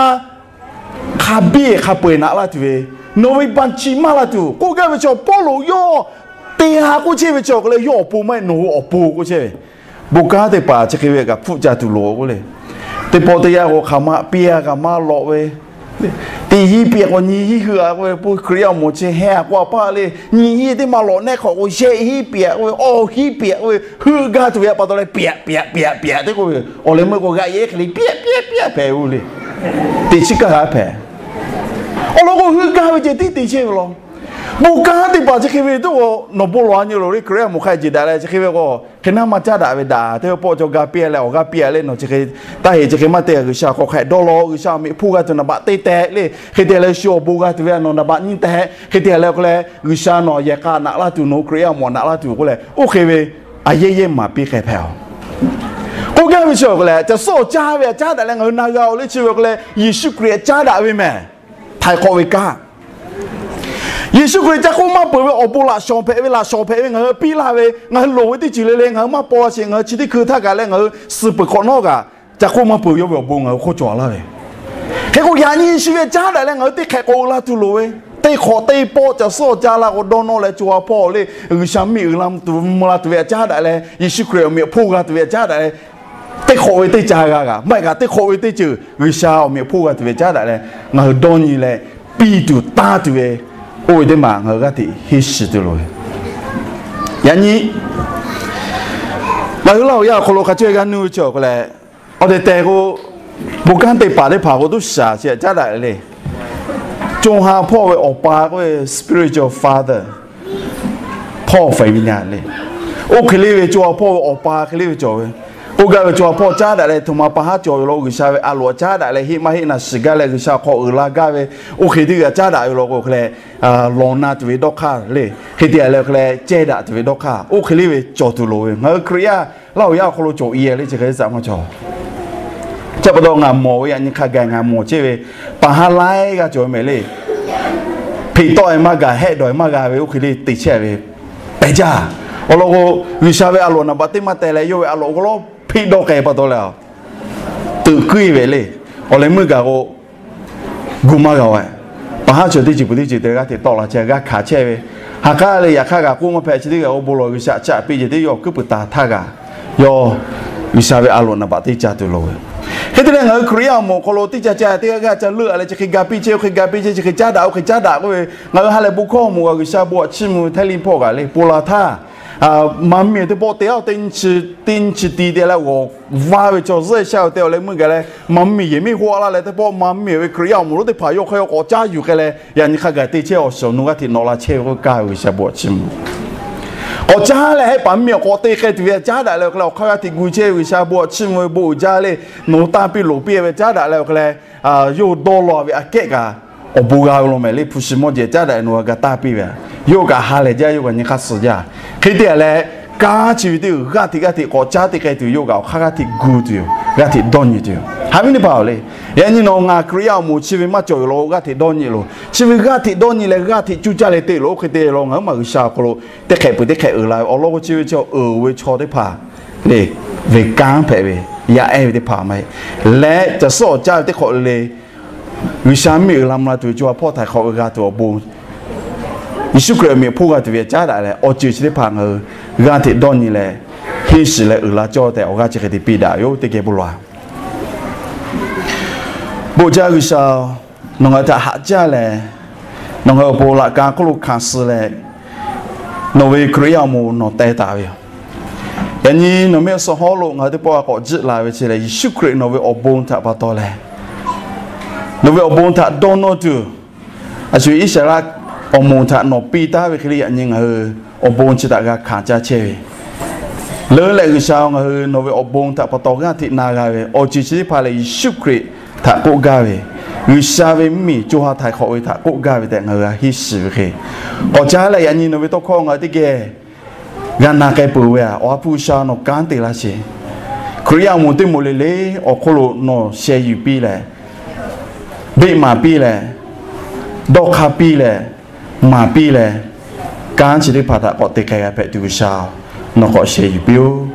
hk'a biˇ hk'a peu-eˬ naꞈ laˇ tuˬ ve, nawˬ ve ba chi maˇ la tuˬ k'oˆ gaˇ ve chaw Pawˇluꞈ yawˇ te ha k'oˆ chehˇ ve chaw k'o leh, yawˇ awˬ pon maˇ heˆ, nawˬ hui awˬ pon k'oˆ chehˇ ve. Bon kanˉ teˇ hpaˍ chi hk'e ve kaꞈ hpfuhˆ ca tuˬ loˍ k'oˆ le. Teˇ pawˆ teˇ yanˇ k'o hk'aˬ ma piˇ a kaꞈ maˇ lawꞈ ve, teˇ hinˉ piˇ k'o nyiˇ hinˉ hui a k'oˆ ve, pawˆ Hkriꞈ yaˇ awˬ moˍ chi heh a k'oˆ a paˇ le, nyiˇ hinˉ teˇ maˇ lawꞈ nehˆ hk'awꞈ k'o shehˆ hinˉ piˇ a k'oˆ ve, awˬ hinˉ piˇ a k'oˆ ve, hui gaˇ tuˬ ve pa taw leh piˇ piˇ piˇ piˇ tehꞈ k'oˆ ve, awˬ leh meuˇ k'o g'aꞈ yehˬ hk'e le piˇ piˇ piˇ hpehꞈ ve le. Teˇ chiˉ kaˇ g'a hpehꞈ. Awˬ lawn k'o hui gaˇ ve ceh tiˉ te chehˇ ve law. Bon kanˉ teˇ hpaˍ chi hk'e ve teˇ k'o, nawˬ bon lawˬ a nyi loˬ le, Hkriꞈ yaˇ awˬ moˍ hk'a jeˬ daꞈ leh chi hk'e ve k'o, hk'e naˇ maˇ caˉ daꞈ ve daꞈ. Teˇ pawˆ cawˬ ga piˇ a leh awˬ g'aˇ piˇ a le, nawˬ chi hk'e taˇ heˆ, chi hk'e maˇ te. G'uiˬsha hk'aw hk'a dawˇ law, G'uiˬsha awˬ meꞈ hponˇ g'a tuˬ naˍ baꞈ teˇ tehꞈ le. Hk'e te leh shu awˬ bon g'a tuˬ ve a nawˬ naˍ baꞈ nyiˇ tehꞈ. Hk'e te leh k'o leh G'uiˬsha nawˬ yehˬ k'a naꞈ laˇ tuˬ, nawˬ hui Hkriꞈ yaˇ awˬ moˍ naꞈ laˇ tuˬ k'oˆ leh, oˇ hk'e ve a yehˉ yehˉ maˍ piˇ k'ai hpehꞈ-oˬ. K'oˆ gaˇ ve chi awˬ hk'e leh, caˬ suhˉ awˬ caˇ ve a caˉ daꞈ leh ngaˬ hui na g'a-oˬ le, chi ve awˬ hk'e leh Yeˍsuˆ Hkriꞈ a caˉ daꞈ ve mehˍ. Htaiˍ hk'awꞈ ve kanˉ, Yeˍsuˆ Hkriꞈ ca k'oˆ maˇ peuˬ ve awˬ bon laꞈ shawˍ hpehꞈ ve, laꞈ shawˍ hpehꞈ ve ngaˬ hui piˇ laˇ ve, ngaˬ hui loˍ ve teˇ ceuˬ le le ngaˬ hui maˇ paw a sheˍ, ngaˬ hui chi teˇ hkui htaˇ kaꞈ leh ngaˬ hui suh peuˬ hk'awꞈ nawˉ kaꞈ, ca k'oˆ maˇ peuˬ yawˇ ve awˬ bon ngaˬ hui hk'oˆ cawˬ laˇ ve. Hk'e k'o yaꞈ nyi shu ve caˉ daꞈ leh ngaˬ hui teˇ hk'ehꞈ k'awꞈ la tuˬ loˍ ve, teˇ hk'awꞈ teˇ pawˆ caˬ suhˉ awˬ caˇ la k'o dawˇ nawˇ leh co ha hpawˇ le, G'uiˬsha miˬ uiˍ la tuˬ mvuh la tuˬ ve a caˉ daꞈ leh, Yeˍsuˆ Hkriꞈ awˬ meꞈ awˬ hponˇ g'a tuˬ ve a caˉ daꞈ leh, teˇ hk'awꞈ ve teˇ ca g'a g'a maˇ heˆ kaꞈ, teˇ hk'awꞈ ve teˇ ceuˬ G'uiˬsha awˬ meꞈ awˬ hponˇ g'a tuˬ ve caˉ daꞈ leh, ngaˬ hui dawˇ nyi leh piˇ tuˬ tanˇ tuˬ ve, oˇ ve teˇ maˬ ngaˬ hui g'aˇ hteꞈ henˇ shiˍ tuˬ loˍ ve. Yaꞈ nyi ngaˬ hui Laˇ huˍ yaˇ awˬ hk'aw lo hk'a chaweh g'a nuˇ ve chi awˬ hk'e leh, awˬ tehˬ tehˬ k'o, bon kanˉ teˇ hpaˍ teˇ hpaˍ k'o tuˉ shaˍ chi a caˉ daꞈ le. Co ha hpawˇ ve awˬ pa k'oˆ ve spiritual father, hpawˇ faiˍ ve nyi le. Oˇ hk'e le ve co ha hpawˇ ve awˬ pa hk'e le ve cawˬ ve, k'oˆ gaˇ ve co ha hpawˇ caˉ daꞈ leh htoꞈ ma pa haˉ cawˬ ve law, G'uiˬsha ve a loˍ caˉ daꞈ leh heˆ maˇ heˆ na shiˍ gaˇ leh G'uiˬsha hk'aw uiˍ la gaˇ ve, oˇ hk'e teˇ g'aˇ caˉ daꞈ ve law k'o hk'e leh, lawˬ na tuˬ ve dawˇ hk'aˇ le, hk'e te leh hk'e leh cehˇ daꞈ tuˬ ve dawˇ hk'aˇ, oˇ hk'e le ve cawˬ tuˬ loˍ ve. Ngaˬ hui Hkriꞈ yaˇ Laˇ huˍ yaˇ awˬ hk'aw lo cawˬ i le, chi hk'e te maˇ cawˬ. Chi pa taw ngaˬ mawˬ ve yaꞈ nyi hk'a gaˬ ngaˬ mawˬ chehˇ ve, pa haˉ laiˉ g'aˇ cawˬ ve mehˍ le. Hpeꞈ tawˆ e maˇ gaˬ, hehˆ dawˬ e maˇ g'a ve, oˇ hk'e le te chehˇ ve pehˬ jaˇ. Awˬ lawn k'o, G'uiˬsha ve a loˍ naˍ baꞈ teˇ maˇ teh leh yawˇ ve a loˍ k'o lawˇ hpeꞈ dawˇ k'ai pa taw leh, teuꞈ kuiˇ ve le. Awˬ leh meuˇ gaˬ k'o, gu maˇ g'a-e. Pa haˉ chaw teˇ ceuˬ peuˬ teˇ ceuˬ te g'aˇ hteꞈ tawˆ la chehˇ, g'aˇ hkanˍ chehˇ ve. Ha k'aˉ leh yaꞈ hk'aˇ g'a k'oˆ maˇ hpehꞈ, chi teˇ g'aˇ k'o bon lawˬ G'uiˬsha caꞈ piˇ ceh teˇ yawˇ kuiˉ puiˍ taˍ htaˇ g'a, yawˇ G'uiˬsha ve a loˍ naˍ baꞈ teˇ ca tuˬ loˍ ve. Hk'e te leh ngaˬ hui Hkriꞈ yaˇ awˬ moˍ awˬ hk'aw lo teˇ ca ca teˇ g'aˇ g'aˇ ca leuˆ a leh chi hk'e ga piˇ chehˇ, oˇ hk'e ga piˇ chehˇ, chi hk'e caˉ daꞈ, oˇ hk'e caˉ daꞈ k'oˆ ve, ngaˬ hui ha lehˬ bon hkawˇ awˬ moˍ g'a G'uiˬsha bon htaꞈ chiˇ mvuh htehˇ liˇ hpawˇ g'a le. Pon la htaˇ, maˇ miˬ teˇ pawˆ te a teˇ nyi chi ti te leh g'awˬ vaˇ ve chaw zuhˆ sha te awˬ leh meuˇ gaˬ leh, maˇ miˬ yehˬ miˇ hoˆ a laˇ leh teˇ pawˆ maˇ miˬ ve Hkriꞈ yaˇ awˬ moˍ lonˉ teˇ hpaˍ yawˇ hk'aˇ yawˇ k'awꞈ caˉ yuˬ k'ai leh, yaꞈ nyi hk'a gaˬ te chehˇ awˬ shiˍ awˬ nu g'aˇ hteꞈ nawꞈ la chehˇ ve k'oˆ kaˇ ve G'uiˬsha bon htaꞈ chiˇ mvuh. K'awꞈ caˉ leh hehˆ paˍ miˬ awˬ k'awꞈ te k'ai tuˬ ve a caˉ daꞈ leh awˬ hk'e leh awˬ hk'aˇ g'aˇ hteꞈ gu chehˇ ve G'uiˬsha bon htaꞈ chiˇ mvuh ve bon uiˍ jaˇ le. Nawˬ hui tanˇ piˇ loˍ piˇ ve caˉ daꞈ leh awˬ hk'e leh, yawˇ hui dawˇ law ve aꞈ kehˉ kaꞈ awˬ bon g'a ve law mehˍ le. Hpu shi mawˇ jehˬ caˉ daꞈ nawˬ hui g'a ga tanˇ piˇ ve, yawˇ hui kaꞈ ha lehˬ jaˇ, yawˇ hui kaꞈ nyi hk'aˇ suh jaˇ. Hk'e te leh, kanˉ chi ve teˇ g'aˇ hteꞈ g'aˇ hteꞈ k'awꞈ caˉ te k'ai tuˬ, yawˇ hui kaꞈ awˬ hk'aˇ g'aˇ hteꞈ gu tuˬ yoˬ, g'aˇ hteꞈ dawˇ nyi tuˬ yoˬ. Haꞈ ve teˇ hpaˍ-oˬ le, yaꞈ nyi nawˬ ngaˬ Hkriꞈ yaˇ awˬ moˍ chi ve maˇ cawˬ yoˬ law, g'aˇ hteꞈ dawˇ nyi loˬ. Chi ve g'aˇ hteꞈ dawˇ nyi leh g'aˇ hteꞈ cuˇ caˇ leh te loˬ. Oˇ hk'e te law ngaˬ huiˉ maˬ G'uiˬsha awˬ hk'aw lo teˇ hk'ehꞈ peuˬ teˇ hk'ehꞈ uiˍ la ve awˬ lawn k'o, chi ve chi uiˍ ve chaw teˇ hpaˍ le, ve kanˉ hpehꞈ ve, yaˇ ehˉ ve teˇ hpaˍ maˇ heˆ. Leh caˬ suhˉ awˬ caˇ ve teˇ hk'awꞈ le, G'uiˬsha miˬ uiˍ la mvuh la tuˬ ve co ha hpawˇ htaiˍ hk'awꞈ ve g'a tuˬ awˬ bon Yeˍsuˆ Hkriꞈ awˬ mehˆ hpawˇ g'a tuˬ ve caˉ daꞈ leh, awˬ ceuˬ chi teˇ hpaˍ ngaˬ hui g'aˇ hteꞈ dawˇ nyi leh, henˇ shiˍ leh uiˍ la cawˇ tehꞈ awˬ g'aˇ chi hk'e te piˇ daꞈ ve yoˬ. Teˇ geh bon lawˬ-a. Bon jaˇ G'uiˬsha-oˬ, nawˬ ngaˬ hui htaꞈ haꞈ jaˇ leh, nawˬ ngaˬ hui awˬ pon laꞈ ka hk'oˆ lo hkanˍ suh leh, nawˬ ve Hkriꞈ yaˇ awˬ moˍ nawˬ teh taˍ ve yoˬ. Yaꞈ nyi nawˬ mehˆ suh hawˉ lo ngaˬ hui teˇ pawˆ a k'awꞈ jiˆ la ve chi lehˬ, Yeˍsuˆ Hkriꞈ nawˬ ve awˬ bon htaꞈ pa taw leh, nawˬ ve awˬ bon htaꞈ dawˇ nawˇ tuˬ, a shu Iˉsaˍreˍlaˆ awˬ moˍ htaꞈ nawˬ piˇ taˉ ve hk'e le, yaꞈ nyi ngaˬ hui awˬ bon chi htaꞈ g'a hkanˍ caˇ chehˇ ve leuˉ leh, G'uiˬsha ngaˬ hui nawˬ ve awˬ bon htaꞈ pa taw g'aˇ hteꞈ na g'a ve awˬ ceuˬ chi teˇ hpaˍ lehˬ, Yeˍsuˆ Hkriꞈ htaꞈ k'oˆ gaˇ ve, G'uiˬsha ve mvuhˇmiˬ co ha htaiˍ hk'awꞈ ve htaꞈ k'oˆ gaˇ ve tehꞈ ngaˬ hui g'a henˇ shiˍ ve hk'e, k'awꞈ caˉ leh yaꞈ nyi nawˬ ve tawˇ hkawˇ ngaˬ hui teˇ geh g'a na k'ai peuˬ ve, Awˬ ha hpu G'uiˬsha nawˬ kanˉ te laˇ sheˍ. Hkriꞈ yaˇ awˬ moˍ teˇ moˍ le le awˬ hk'oˆ lo nawˬ sheh yuˬ piˇ leh, beˆ maˍ piˇ leh, dawˇ hk'a piˇ leh, maˍ piˇ leh, kanˉ chi teˇ hpaˍ htaꞈ k'awꞈ te k'ai g'a hpehꞈ tuˬ G'uiˬsha-oˬ, nawˬ k'awꞈ sheh yuˬ piˇ-oˆ.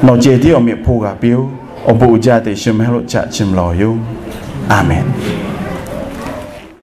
Nawˬ ceh tiˉ awˬ mehˆ hpawˇ g'a piˇ-oˆ. Awˬ bon uiˍ jaˇ tehꞈ Yeˍsuˆ mehˆ lo caꞈ chi mvuh lawˬ yoˬ. A menˍ.